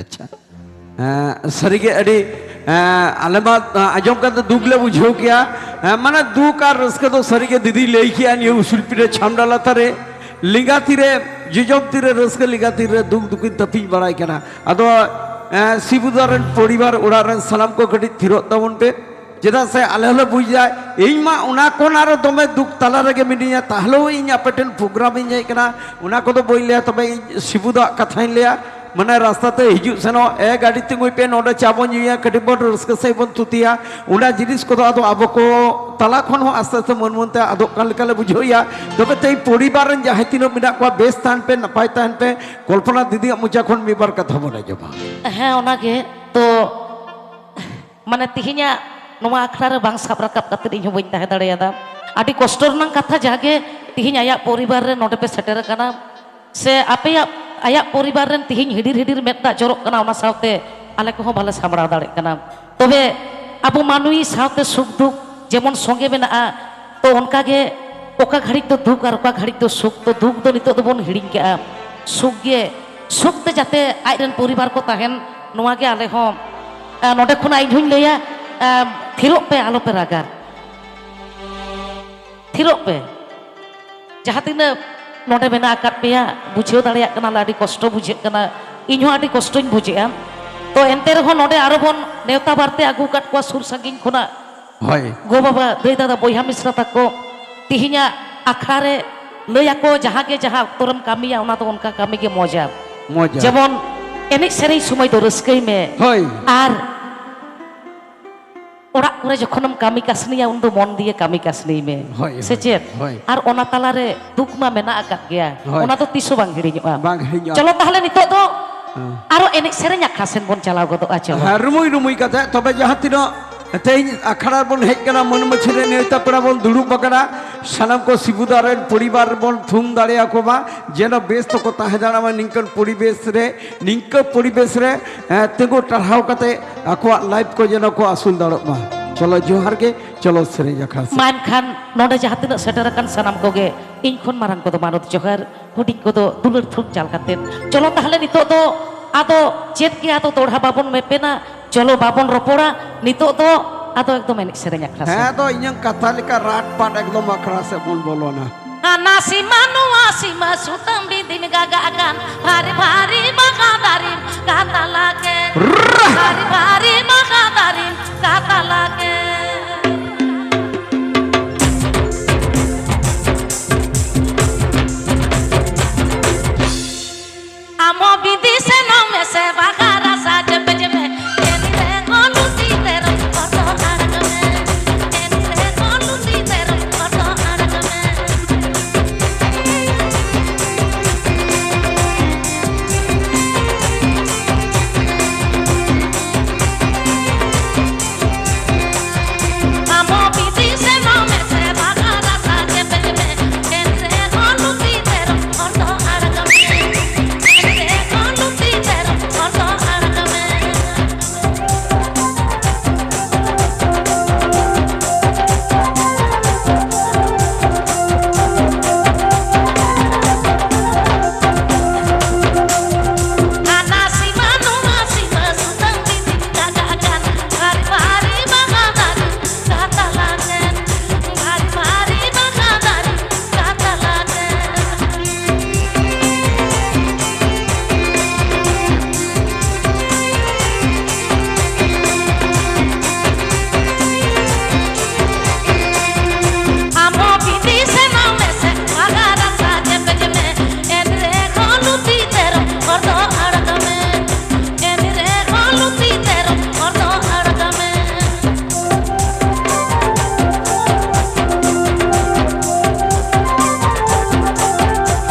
ᱟᱪᱪᱷᱟ᱾ ᱦᱮᱸ, ᱥᱟᱹᱨᱤᱜᱮ ᱟᱹᱰᱤ, ᱦᱮᱸ, ᱟᱞᱮ ᱢᱟ, ᱦᱮᱸ, ᱟᱸᱡᱚᱢ ᱠᱟᱛᱮ ᱫᱩᱠ ᱞᱮ ᱵᱩᱡᱷᱟᱹᱣ ᱠᱮᱜᱼᱟ᱾ ᱦᱮᱸ, ᱢᱟᱱᱮ ᱫᱩᱠ ᱟᱨ ᱨᱟᱹᱥᱠᱟᱹ ᱫᱚ ᱥᱟᱹᱨᱤᱜᱮ ᱫᱤᱫᱤᱭ ᱞᱟᱹᱭ ᱠᱮᱜᱼᱟ ᱱᱤᱭᱟᱹ ᱩᱥᱩᱞ ᱯᱤᱸᱰᱟᱹ ᱪᱷᱟᱢᱰᱟ ᱞᱟᱛᱟᱨ ᱨᱮ ᱞᱮᱸᱜᱟ ᱛᱤᱨᱮ ᱡᱚᱡᱚᱢ ᱛᱤᱨᱮ ᱨᱟᱹᱥᱠᱟᱹ, ᱞᱮᱸᱜᱟ ᱛᱤᱨᱮ ᱫᱩᱠ ᱫᱩᱠᱤᱱ ᱛᱟᱹᱯᱤᱧ ᱵᱟᱲᱟᱭ ᱠᱟᱱᱟ᱾ ᱟᱫᱚ, ᱦᱮᱸ, ᱥᱤᱵᱩᱫᱟ ᱨᱮᱱ ᱯᱚᱨᱤᱵᱟᱨ ᱚᱲᱟᱜ ᱨᱮᱱ ᱥᱟᱱᱟᱢ ᱠᱚ ᱠᱟᱹᱴᱤᱡ ᱛᱷᱤᱨᱚᱜ ᱛᱟᱵᱚᱱ ᱯᱮ᱾ ᱪᱮᱫᱟᱜ ᱥᱮ ᱟᱞᱮ ᱦᱚᱸᱞᱮ ᱵᱩᱡᱽ ᱮᱫᱟ, ᱤᱧ ᱢᱟ ᱚᱱᱟ ᱠᱚ ᱟᱨᱚ ᱫᱚᱢᱮ ᱫᱩᱠ ᱛᱟᱞᱟ ᱨᱮᱜᱮ ᱢᱤᱱᱟᱹᱧᱟ, ᱛᱟᱦᱞᱮ ᱤᱧ ᱟᱯᱮ ᱴᱷᱮᱱ ᱯᱨᱳᱜᱨᱟᱢ ᱤᱧ ᱦᱮᱡ ᱠᱟᱱᱟ, ᱚᱱᱟ ᱠᱚᱫᱚ ᱵᱟᱹᱧ ᱞᱟᱹᱭᱟ᱾ ᱛᱚᱵᱮ ᱤᱧ ᱥᱤᱵᱩ ᱫᱟᱜ ᱠᱟᱛᱷᱟᱧ ᱞᱟᱹᱭᱟ, ᱢᱟᱱᱮ ᱨᱟᱥᱛᱟ ᱛᱮ ᱦᱤᱡᱩᱜ ᱥᱮᱱᱚᱜ, ᱮ ᱜᱟᱹᱰᱤ ᱛᱤᱸᱜᱩᱭ ᱯᱮ, ᱱᱚᱰᱮ ᱪᱟ ᱵᱚᱱ ᱧᱩᱭᱟ, ᱠᱟᱹᱴᱤᱡ ᱵᱚᱱ ᱨᱟᱹᱥᱠᱟᱹ ᱥᱟᱺᱦᱤᱡ ᱵᱚᱱ ᱛᱷᱩᱛᱤᱭᱟ, ᱚᱱᱟ ᱡᱤᱱᱤᱥ ᱠᱚᱫᱚ ᱟᱫᱚ ᱟᱵᱚ ᱠᱚ ᱛᱟᱞᱟ ᱠᱷᱚᱱ ᱦᱚᱸ ᱟᱥᱛᱮ ᱟᱥᱛᱮ ᱢᱟᱹᱱ ᱢᱟᱹᱱ ᱛᱮ ᱟᱫᱚᱜ ᱠᱟᱱ ᱞᱮᱠᱟ ᱞᱮ ᱵᱩᱡᱷᱟᱹᱣᱮᱫᱼᱟ᱾ ᱛᱚᱵᱮ ᱛᱮᱦᱮᱧ ᱯᱚᱨᱤᱵᱟᱨ ᱨᱮᱱ ᱡᱟᱦᱟᱸᱭ ᱛᱤᱱᱟᱹᱜ ᱢᱮᱱᱟᱜ ᱠᱚᱣᱟ, ᱵᱮᱥ ᱛᱟᱦᱮᱱ ᱯᱮ, ᱱᱟᱯᱟᱭ ᱛᱟᱦᱮᱱ ᱯᱮ᱾ ᱠᱚᱞᱯᱚᱱᱟ ᱫᱤᱫᱤᱭᱟᱜ ᱢᱚᱪᱟ ᱠᱷᱚᱱ ᱢᱤᱫ ᱵᱟᱨ ᱠᱟᱛᱷᱟ ᱵᱚᱱ ᱟᱸᱡᱚᱢᱟ᱾ ᱦᱮᱸ, ᱚᱱᱟᱜᱮ ᱛᱚ᱾ ᱢᱟᱱᱮ ᱛᱤᱦᱤᱧᱟᱜ ᱱᱚᱣᱟ ᱟᱠᱷᱲᱟ ᱨᱮ ᱵᱟᱝ ᱥᱟᱵ ᱨᱟᱠᱟᱵ ᱠᱟᱛᱮ ᱤᱧ ᱦᱚᱸ ᱵᱟᱹᱧ ᱛᱟᱦᱮᱸ ᱫᱟᱲᱮᱭᱟᱫᱟ᱾ ᱟᱹᱰᱤ ᱠᱚᱥᱴᱚ ᱨᱮᱱᱟᱜ ᱠᱟᱛᱷᱟ, ᱡᱟᱜᱮ ᱛᱤᱦᱤᱧ ᱟᱭᱟᱜ ᱯᱚᱨᱤᱵᱟᱨ ᱨᱮ ᱱᱚᱰᱮ ᱯᱮ ᱥᱮᱴᱮᱨ ᱟᱠᱟᱱᱟ, ᱥᱮ ᱟᱯᱮᱭᱟᱜ, ᱟᱭᱟᱜ ᱯᱚᱨᱤᱵᱟᱨ ᱨᱮᱱ ᱛᱤᱦᱤᱧ ᱦᱤᱰᱤᱨ ᱦᱤᱰᱤᱨ ᱢᱮᱫ ᱫᱟᱜ ᱡᱚᱨᱚᱜ ᱠᱟᱱᱟ, ᱚᱱᱟ ᱥᱟᱶᱛᱮ ᱟᱞᱮ ᱠᱚᱦᱚᱸ ᱵᱟᱞᱮ ᱥᱟᱢᱵᱲᱟᱣ ᱫᱟᱲᱮᱭᱟᱜ ᱠᱟᱱᱟ᱾ ᱛᱚᱵᱮ ᱟᱵᱚ ᱢᱟᱹᱱᱢᱤ ᱥᱟᱶᱛᱮ ᱥᱩᱠ ᱫᱩᱠ ᱡᱮᱢᱚᱱ ᱥᱚᱸᱜᱮ ᱢᱮᱱᱟᱜᱼᱟ, ᱛᱚ ᱚᱱᱠᱟᱜᱮ ᱚᱠᱟ ᱜᱷᱟᱹᱲᱤᱡ ᱫᱚ ᱫᱩᱠ ᱟᱨ ᱚᱠᱟ ᱜᱷᱟᱹᱲᱤᱡ ᱫᱚ ᱥᱩᱠ, ᱛᱚ ᱫᱩᱠ ᱫᱚ ᱱᱤᱛᱚᱜ ᱫᱚᱵᱚᱱ ᱦᱤᱲᱤᱧ ᱠᱟᱜᱼᱟ᱾ ᱥᱩᱠ ᱜᱮ, ᱥᱩᱠ ᱛᱮ ᱡᱟᱛᱮ ᱟᱡ ᱨᱮᱱ ᱯᱚᱨᱤᱵᱟᱨ ᱠᱚ ᱛᱟᱦᱮᱱ, ᱱᱚᱣᱟ ᱜᱮ ᱟᱞᱮ ᱦᱚᱸ, ᱟ, ᱱᱚᱰᱮ ᱠᱷᱚᱱᱟᱜ ᱤᱧ ᱦᱚᱸᱧ ᱞᱟᱹᱭᱟ, ᱟ, ᱛᱷᱤᱨᱚᱜ ᱯᱮ, ᱟᱞᱚ ᱯᱮ ᱨᱟᱜᱟ᱾ ᱛᱷᱤᱨᱚᱜ ᱯᱮ᱾ ᱡᱟᱦᱟᱸ ᱛᱤᱱᱟᱹᱜ ᱱᱚᱰᱮ ᱢᱮᱱᱟᱜ ᱟᱠᱟᱫ ᱯᱮᱭᱟ, ᱵᱩᱡᱷᱟᱹᱣ ᱫᱟᱲᱮᱭᱟᱜ ᱠᱟᱱᱟᱞᱮ, ᱟᱹᱰᱤ ᱠᱚᱥᱴᱚ ᱵᱩᱡᱷᱟᱹᱜ ᱠᱟᱱᱟ᱾ ᱤᱧ ᱦᱚᱸ ᱟᱹᱰᱤ ᱠᱚᱥᱴᱚᱧ ᱵᱩᱡᱷᱟᱹᱜᱼᱟ᱾ ᱛᱚ ᱮᱱᱛᱮ ᱨᱮᱦᱚᱸ ᱱᱚᱰᱮ ᱟᱨᱚ ᱵᱚᱱ ᱱᱮᱣᱛᱟ ᱵᱟᱨᱛᱮ ᱟᱹᱜᱩ ᱟᱠᱟᱫ ᱠᱚᱣᱟ ᱥᱩᱨ ᱥᱟᱺᱜᱤᱧ ᱠᱷᱚᱱᱟᱜ᱾ ᱦᱳᱭ᱾ ᱜᱚ ᱵᱟᱵᱟ, ᱫᱟᱹᱭ ᱫᱟᱫᱟ, ᱵᱚᱭᱦᱟ ᱢᱤᱥᱨᱟ ᱛᱟᱠᱚ, ᱛᱤᱦᱤᱧᱟᱜ ᱟᱠᱷᱲᱟ ᱨᱮ ᱞᱟᱹᱭ ᱟᱠᱚ, ᱡᱟᱦᱟᱸ ᱜᱮ ᱡᱟᱦᱟᱸ ᱚᱠᱛᱚ ᱨᱮᱢ ᱠᱟᱹᱢᱤᱭᱟ, ᱚᱱᱟ ᱫᱚ ᱚᱱᱠᱟ ᱠᱟᱹᱢᱤ ᱜᱮ ᱢᱚᱡᱟ᱾ ᱢᱚᱡᱟ᱾ ᱡᱮᱢᱚᱱ ᱮᱱᱮᱡ ᱥᱮᱨᱮᱧ ᱥᱚᱢᱚᱭ ᱫᱚ ᱨᱟᱹᱥᱠᱟᱹᱭ ᱢᱮ᱾ ᱦᱳᱭ᱾ ᱟᱨ ᱚᱲᱟᱜ ᱠᱚᱨᱮ ᱡᱚᱠᱷᱚᱱᱮᱢ ᱠᱟᱹᱢᱤ ᱠᱟᱹᱥᱱᱤᱭᱟ, ᱩᱱ ᱫᱚ ᱢᱚᱱ ᱫᱤᱭᱮ ᱠᱟᱹᱢᱤ ᱠᱟᱹᱥᱱᱤᱭ ᱢᱮ᱾ ᱦᱳᱭ, ᱥᱮ ᱦᱳᱭ, ᱪᱮᱫ? ᱦᱳᱭ᱾ ᱟᱨ ᱚᱱᱟ ᱛᱟᱞᱟᱨᱮ ᱫᱩᱠ ᱢᱟ ᱢᱮᱱᱟᱜ ᱟᱠᱟᱫ ᱜᱮᱭᱟ᱾ ᱦᱳᱭ᱾ ᱚᱱᱟ ᱫᱚ ᱛᱤᱥ ᱦᱚᱸ ᱵᱟᱝ ᱦᱤᱲᱤᱧᱚᱜᱼᱟ᱾ ᱵᱟᱝ ᱦᱤᱲᱤᱧᱚᱜᱼᱟ᱾ ᱪᱚᱞᱚ ᱛᱟᱦᱞᱮ ᱱᱤᱛᱚᱜ ᱫᱚ ᱦᱮᱸ᱾ ᱟᱨᱚ ᱮᱱᱮᱡ ᱥᱮᱨᱮᱧ ᱟᱠᱷᱲᱟ ᱥᱮᱱ ᱵᱚᱱ ᱪᱟᱞᱟᱣ ᱜᱚᱫᱚᱜᱼᱟ, ᱪᱚᱞᱚ᱾ ᱦᱮᱸ, ᱨᱩᱢᱩᱭ ᱨᱩᱢᱩᱭ ᱠᱟᱛᱮ, ᱛᱚᱵᱮ ᱡᱟᱦᱟᱸ ᱛᱤᱱᱟᱹᱜ ᱛᱮᱦᱮᱧ ᱟᱠᱷᱲᱟ ᱨᱮᱵᱚᱱ ᱦᱮᱡ ᱠᱟᱱᱟ, ᱢᱟᱹᱱ ᱢᱟᱹᱪᱷᱤ ᱨᱮ ᱱᱮᱣᱛᱟ ᱯᱮᱲᱟ ᱵᱚᱱ ᱫᱩᱲᱩᱵ ᱟᱠᱟᱱᱟ, ᱥᱟᱱᱟᱢ ᱠᱚ ᱥᱤᱵᱩᱫᱟ ᱨᱮᱱ ᱯᱚᱨᱤᱵᱟᱨ ᱵᱚᱱ ᱛᱷᱩᱢ ᱫᱟᱲᱮᱭᱟᱠᱚ ᱢᱟ, ᱡᱮᱱᱚ ᱵᱮᱥ ᱛᱮᱠᱚ ᱛᱟᱦᱮᱸ ᱫᱟᱲᱮᱭᱟᱜ ᱢᱟ᱾ ᱱᱤᱝᱠᱟᱹᱱ ᱯᱚᱨᱤᱵᱮᱥ ᱨᱮ, ᱱᱤᱝᱠᱟᱹ ᱯᱚᱨᱤᱵᱮᱥ ᱨᱮ, ᱮᱸ, ᱛᱤᱸᱜᱩ ᱴᱟᱨᱦᱟᱣ ᱠᱟᱛᱮ ᱟᱠᱚᱣᱟᱜ ᱞᱟᱭᱤᱯᱷ ᱠᱚ ᱡᱮᱱᱚ ᱠᱚ ᱟᱹᱥᱩᱞ ᱫᱟᱲᱮᱭᱟᱜ ᱢᱟ᱾ ᱪᱚᱞᱚ, ᱡᱚᱦᱟᱨ ᱜᱮ, ᱪᱚᱞᱚ ᱥᱮᱨᱮᱧ ᱟᱠᱷᱲᱟ ᱥᱮᱫ᱾ ᱢᱟ ᱮᱱᱠᱷᱟᱱ ᱱᱚᱰᱮ ᱡᱟᱦᱟᱸ ᱛᱤᱱᱟᱹᱜ ᱥᱮᱴᱮᱨ ᱟᱠᱟᱱ ᱥᱟᱱᱟᱢ ᱠᱚᱜᱮ ᱤᱧ ᱠᱷᱚᱱ ᱢᱟᱨᱟᱝ ᱠᱚᱫᱚ ᱢᱟᱱᱚᱛ ᱡᱚᱦᱟᱨ, ᱦᱩᱰᱤᱧ ᱠᱚᱫᱚ ᱫᱩᱞᱟᱹᱲ ᱛᱷᱩᱢ ᱪᱟᱞ ᱠᱟᱛᱮ᱾ ᱪᱚᱞᱚ ᱛᱟᱦᱞᱮ ᱱᱤᱛᱚᱜ ᱫᱚ ᱟᱫᱚ ᱪᱮᱫ ᱜᱮ, ᱟᱫᱚ ᱫᱚᱲᱦᱟ ᱵᱟᱵᱚᱱ ᱢᱮᱯᱮᱱᱟ, ᱪᱚᱞᱚ ᱵᱟᱵᱚᱱ ᱨᱚᱯᱚᱲᱟ, ᱱᱤᱛᱚᱜ ᱫᱚ ᱟᱫᱚ ᱮᱠᱫᱚᱢ ᱮᱱᱮᱡ ᱥᱮᱨᱮᱧ ᱟᱠᱷᱲᱟ ᱥᱮᱫ᱾ ᱦᱮᱸ, ᱟᱫᱚ ᱤᱧᱟᱹᱝ ᱠᱟᱛᱷᱟ ᱞᱮᱠᱟ ᱨᱟᱴ ᱯᱟᱴ ᱮᱠᱫᱚᱢ ᱟᱠᱷᱲᱟ ᱥᱮᱫ ᱵᱚᱱ ᱵᱚᱞᱚᱱᱟ᱾ ᱦᱟᱱᱟ ᱥᱤᱢᱟ ᱱᱚᱣᱟ ᱥᱤᱢᱟ ᱥᱩᱛᱟᱹᱢ ᱵᱤᱸᱫᱤᱢ ᱜᱟᱜᱟᱜ ᱠᱟᱱ, ᱵᱷᱟᱨᱤ ᱵᱷᱟᱨᱤ ᱵᱟᱜᱟ ᱫᱟᱨᱮᱢ ᱠᱟᱛᱟᱞᱟ ᱠᱮ, ᱵᱷᱟᱨᱤ ᱵᱷᱟᱨᱤ ᱵᱟᱜᱟ ᱫᱟᱨᱮᱢ ᱠᱟᱛᱟᱞᱟ ᱠᱮ᱾ ᱟᱢ ᱦᱚᱸ ᱵᱤᱫᱤ ᱥᱮᱱᱚᱜ ᱢᱮᱥᱮ, ᱵᱟᱜᱟ ᱨᱟᱥᱟ ᱪᱮᱯᱮ ᱪᱮᱯᱮ᱾ ᱮᱱ ᱨᱮᱦᱚᱸ ᱞᱩᱴᱤ ᱛᱮᱨᱚᱢ ᱠᱚᱫᱚ ᱟᱲᱟᱜ ᱢᱮ᱾ ᱮᱱ ᱨᱮᱦᱚᱸ ᱞᱩᱴᱤ ᱛᱮᱨᱚᱢ ᱠᱚᱫᱚ ᱟᱲᱟᱜ ᱢᱮ᱾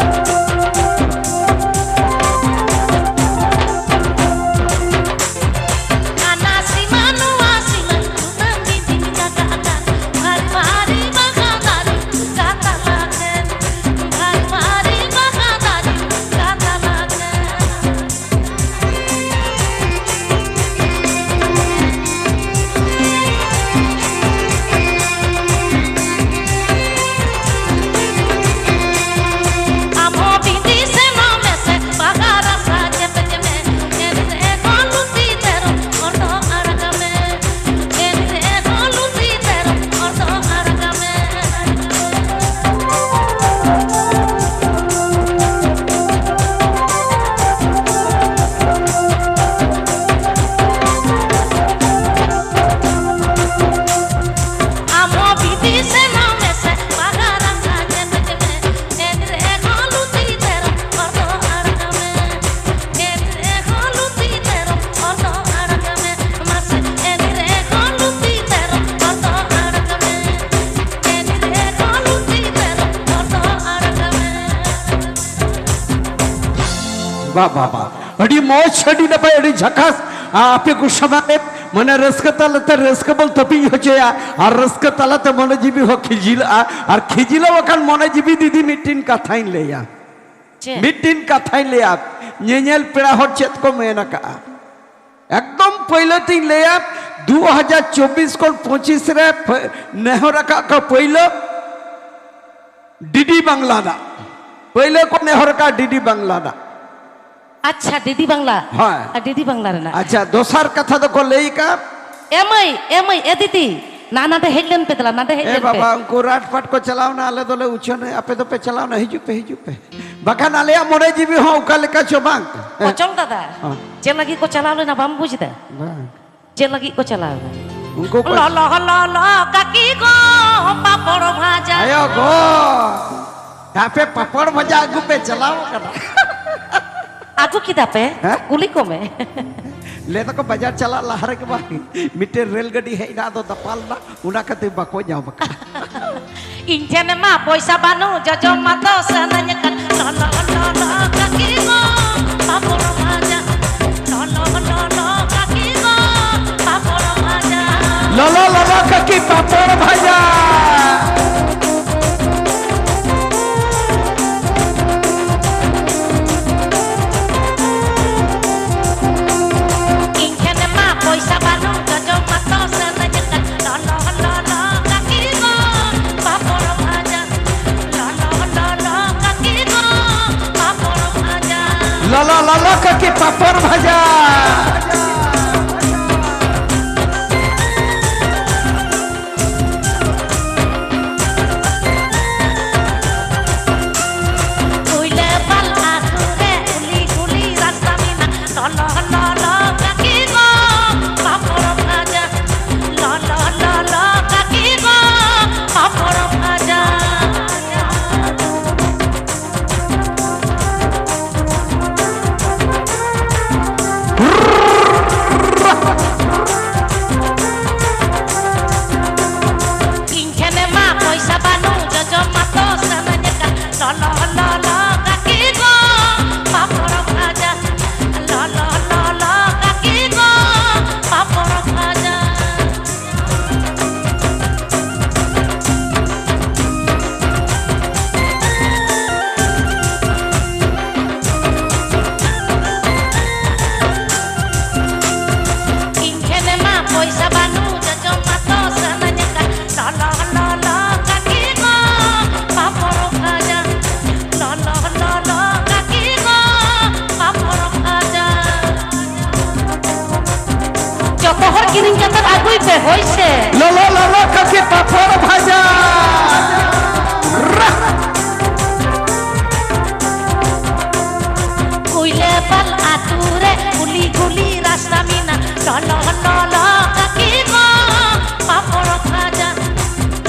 ᱵᱟ, ᱵᱟ, ᱵᱟ᱾ ᱟᱹᱰᱤ ᱢᱚᱡᱽ, ᱟᱹᱰᱤ ᱱᱟᱯᱟᱭ, ᱟᱹᱰᱤ ᱡᱷᱟᱠᱟᱥ᱾ ᱟ, ᱟᱯᱮ ᱠᱚ ᱥᱟᱢᱟᱝ ᱨᱮ, ᱢᱟᱱᱮ, ᱨᱟᱹᱥᱠᱟᱹ ᱛᱟᱞᱟᱛᱮ ᱨᱟᱹᱥᱠᱟᱹ ᱵᱚᱱ ᱛᱟᱹᱯᱤᱧ ᱦᱚᱪᱚᱭᱟ ᱟᱨ ᱨᱟᱹᱥᱠᱟᱹ ᱛᱟᱞᱟᱛᱮ ᱢᱚᱱᱮ ᱡᱤᱣᱤ ᱦᱚᱸ ᱠᱷᱤᱡᱤᱞᱟᱜᱼᱟ ᱟᱨ ᱠᱷᱤᱡᱤᱞᱟᱹᱣ ᱟᱠᱟᱱ ᱢᱚᱱᱮ ᱡᱤᱣᱤ ᱫᱤᱫᱤ ᱢᱤᱫᱴᱤᱱ ᱠᱟᱛᱷᱟᱧ ᱞᱟᱹᱭᱟ᱾ ᱪᱮᱫ? ᱢᱤᱫᱴᱤᱱ ᱠᱟᱛᱷᱟᱧ ᱞᱟᱹᱭᱟ, ᱧᱮᱧᱮᱞ ᱯᱮᱲᱟ ᱦᱚᱲ ᱪᱮᱫ ᱠᱚ ᱢᱮᱱ ᱟᱠᱟᱜᱼᱟ? ᱮᱠᱫᱚᱢ ᱯᱟᱹᱭᱞᱟᱹ ᱛᱤᱧ ᱞᱟᱹᱭᱟ, ᱫᱩ ᱦᱟᱡᱟᱨ ᱪᱚᱵᱵᱤᱥ ᱠᱷᱚᱱ ᱯᱚᱸᱪᱤᱥ ᱨᱮ ᱯᱷ-, ᱱᱮᱦᱚᱨ ᱟᱠᱟᱫ ᱠᱚ ᱯᱟᱹᱭᱞᱟᱹ ᱰᱤᱰᱤ ᱵᱟᱝᱞᱟ ᱫᱟᱜ᱾ ᱯᱟᱹᱭᱞᱟᱹ ᱠᱚ ᱱᱮᱦᱚᱨ ᱟᱠᱟᱫ ᱰᱤᱰᱤ ᱵᱟᱝᱞᱟ ᱫᱟᱜ᱾ ᱟᱪᱪᱷᱟ, ᱰᱤᱰᱤ ᱵᱟᱝᱞᱟ᱾ ᱦᱳᱭ᱾ ᱟᱨ ᱰᱤᱰᱤ ᱵᱟᱝᱞᱟ ᱨᱮᱱᱟᱜ᱾ ᱟᱪᱪᱷᱟ, ᱫᱚᱥᱟᱨ ᱠᱟᱛᱷᱟ ᱫᱚᱠᱚ ᱞᱟᱹᱭ ᱟᱠᱟᱫ᱾ ᱮ ᱢᱟᱹᱭ, ᱮ ᱢᱟᱹᱭ, ᱮ ᱫᱤᱫᱤ, ᱱᱟ ᱱᱟᱰᱮ ᱦᱮᱡ ᱞᱮᱱ ᱯᱮ ᱫᱮᱞᱟ, ᱱᱟᱰᱮ ᱦᱮᱡ ᱮ ᱞᱮᱱ ᱯᱮ᱾ ᱵᱟᱵᱟ, ᱩᱱᱠᱩ ᱨᱟᱴ ᱯᱟᱴ ᱠᱚ ᱪᱟᱞᱟᱣᱱᱟ, ᱟᱞᱮ ᱫᱚᱞᱮ ᱩᱪᱷᱟᱹᱱ ᱮ, ᱟᱯᱮ ᱫᱚᱯᱮ ᱪᱟᱞᱟᱣᱱᱟ, ᱦᱤᱡᱩᱜ ᱯᱮ, ᱦᱤᱡᱩᱜ ᱯᱮ᱾ ᱵᱟᱠᱷᱟᱱ ᱟᱞᱮᱭᱟᱜ ᱢᱚᱱᱮ ᱡᱤᱣᱤ ᱦᱚᱸ ᱚᱠᱟ ᱞᱮᱠᱟ ᱪᱚ ᱵᱟᱝ᱾ ᱚᱪᱚᱞ ᱫᱟᱫᱟ, ᱦᱚᱸ᱾ ᱪᱮᱫ ᱞᱟᱹᱜᱤᱫ ᱠᱚ ᱪᱟᱞᱟᱣ ᱞᱮᱱᱟ ᱵᱟᱢ ᱵᱩᱡᱽ ᱮᱫᱟ? ᱵᱟᱝ᱾ ᱪᱮᱫ ᱞᱟᱹᱜᱤᱫ ᱠᱚ ᱪᱟᱞᱟᱣ ᱮᱱᱟ? ᱩᱱᱠᱩ ᱠᱚ ᱞᱚᱞᱚ ᱞᱚᱞᱚ ᱠᱟᱹᱠᱤ ᱜᱚ, ᱯᱟᱯᱚᱲ ᱵᱷᱟᱡᱟ᱾ ᱟᱭᱳ ᱜᱚ, ᱟᱯᱮ ᱯᱟᱯᱚᱲ ᱵᱷᱟᱡᱟ ᱟᱹᱜᱩ ᱯᱮ ᱪᱟᱞᱟᱣ ᱠᱟᱱᱟ᱾ ᱟᱹᱜᱩ ᱠᱮᱫᱟ ᱯᱮ? ᱦᱮᱸ? ᱠᱩᱞᱤ ᱠᱚᱢᱮ᱾ ᱞᱟᱹᱭ ᱫᱟᱠᱚ ᱵᱟᱡᱟᱨ ᱪᱟᱞᱟᱜ ᱞᱟᱦᱟ ᱨᱮᱜᱮ ᱵᱟᱝ, ᱢᱤᱫᱴᱮᱱ ᱨᱮᱞ ᱜᱟᱹᱰᱤ ᱦᱮᱡ ᱮᱱᱟ, ᱟᱫᱚ ᱫᱟᱯᱟᱞ ᱮᱱᱟ, ᱚᱱᱟ ᱠᱷᱟᱹᱛᱤᱨ ᱵᱟᱠᱚ ᱧᱟᱢ ᱟᱠᱟᱫᱟ᱾ ᱤᱧ ᱴᱷᱮᱱ ᱢᱟ ᱯᱚᱭᱥᱟ ᱵᱟᱹᱱᱩᱜ, ᱡᱚᱡᱚᱢ ᱢᱟᱛᱚ ᱥᱟᱱᱟᱧ ᱠᱟᱱ᱾ ᱞᱚᱞᱚ ᱞᱚᱞᱚ ᱠᱟᱹᱠᱤ ᱜᱚ, ᱯᱟᱯᱚᱲ ᱵᱷᱟᱡᱟ᱾ ᱞᱚᱞᱚ ᱞᱚᱞᱚ ᱠᱟᱹᱠᱤ ᱜᱚ, ᱯᱟᱯᱚᱲ ᱵᱷᱟᱡᱟ᱾ ᱞᱚᱞᱚ ᱞᱚᱞᱚ ᱠᱟᱹᱠᱤ ᱯᱟᱯᱚᱲ ᱵᱷᱟᱡᱟ᱾ ᱤᱧ ᱴᱷᱮᱱ ᱢᱟ ᱯᱚᱭᱥᱟ ᱵᱟᱹᱱᱩᱜ, ᱡᱚᱡᱚᱢ ᱢᱟᱛᱚ ᱥᱟᱱᱟᱧ ᱠᱟᱱ᱾ ᱞᱚᱞᱚ ᱞᱚᱞᱚ ᱠᱟᱹᱠᱤ ᱜᱚ, ᱯᱟᱯᱚᱲ ᱵᱷᱟᱡᱟ᱾ ᱞᱚᱞᱚ ᱞᱚᱞᱚ ᱠᱟᱹᱠᱤ ᱜᱚ, ᱯᱟᱯᱚᱲ ᱵᱷᱟᱡᱟ᱾ ᱞᱚᱞᱚ ᱞᱚᱞᱚ ᱠᱟᱹᱠᱤ ᱯᱟᱯᱚᱲ ᱵᱷᱟᱡᱟ᱾ ᱠᱩᱭᱞᱟᱹᱯᱟᱞ ᱟᱹᱛᱩ ᱨᱮ ᱠᱩᱞᱤ ᱠᱩᱞᱤ ᱨᱟᱥᱛᱟ ᱢᱮᱱᱟᱜ᱾ ᱞᱚᱞᱚ ᱞᱚᱞᱚ ᱠᱟᱹᱠᱤ ᱜᱚ, ᱯᱟᱯᱚᱲ ᱵᱷᱟᱡᱟ᱾ ᱞᱚᱞᱚ ᱞᱚᱞᱚ ᱠᱟᱹᱠᱤ ᱜᱚ, ᱯᱟᱯᱚᱲ ᱵᱷᱟᱡᱟ᱾ ᱦᱳᱭ ᱯᱮ, ᱦᱳᱭ ᱥᱮ᱾ ᱞᱚᱞᱚ ᱞᱚᱞᱚ ᱠᱟᱹᱠᱤ ᱯᱟᱯᱚᱲ ᱵᱷᱟᱡᱟ᱾ ᱨᱟ᱾ ᱠᱩᱭᱞᱟᱹᱯᱟᱞ ᱟᱹᱛᱩ ᱨᱮ ᱜᱩᱞᱤ ᱜᱩᱞᱤ ᱨᱟᱥᱛᱟ ᱢᱮᱱᱟᱜ᱾ ᱞᱚᱞᱚ ᱞᱚᱞᱚ ᱠᱟᱹᱠᱤ ᱜᱚ, ᱯᱟᱯᱚᱲ ᱵᱷᱟᱡᱟ᱾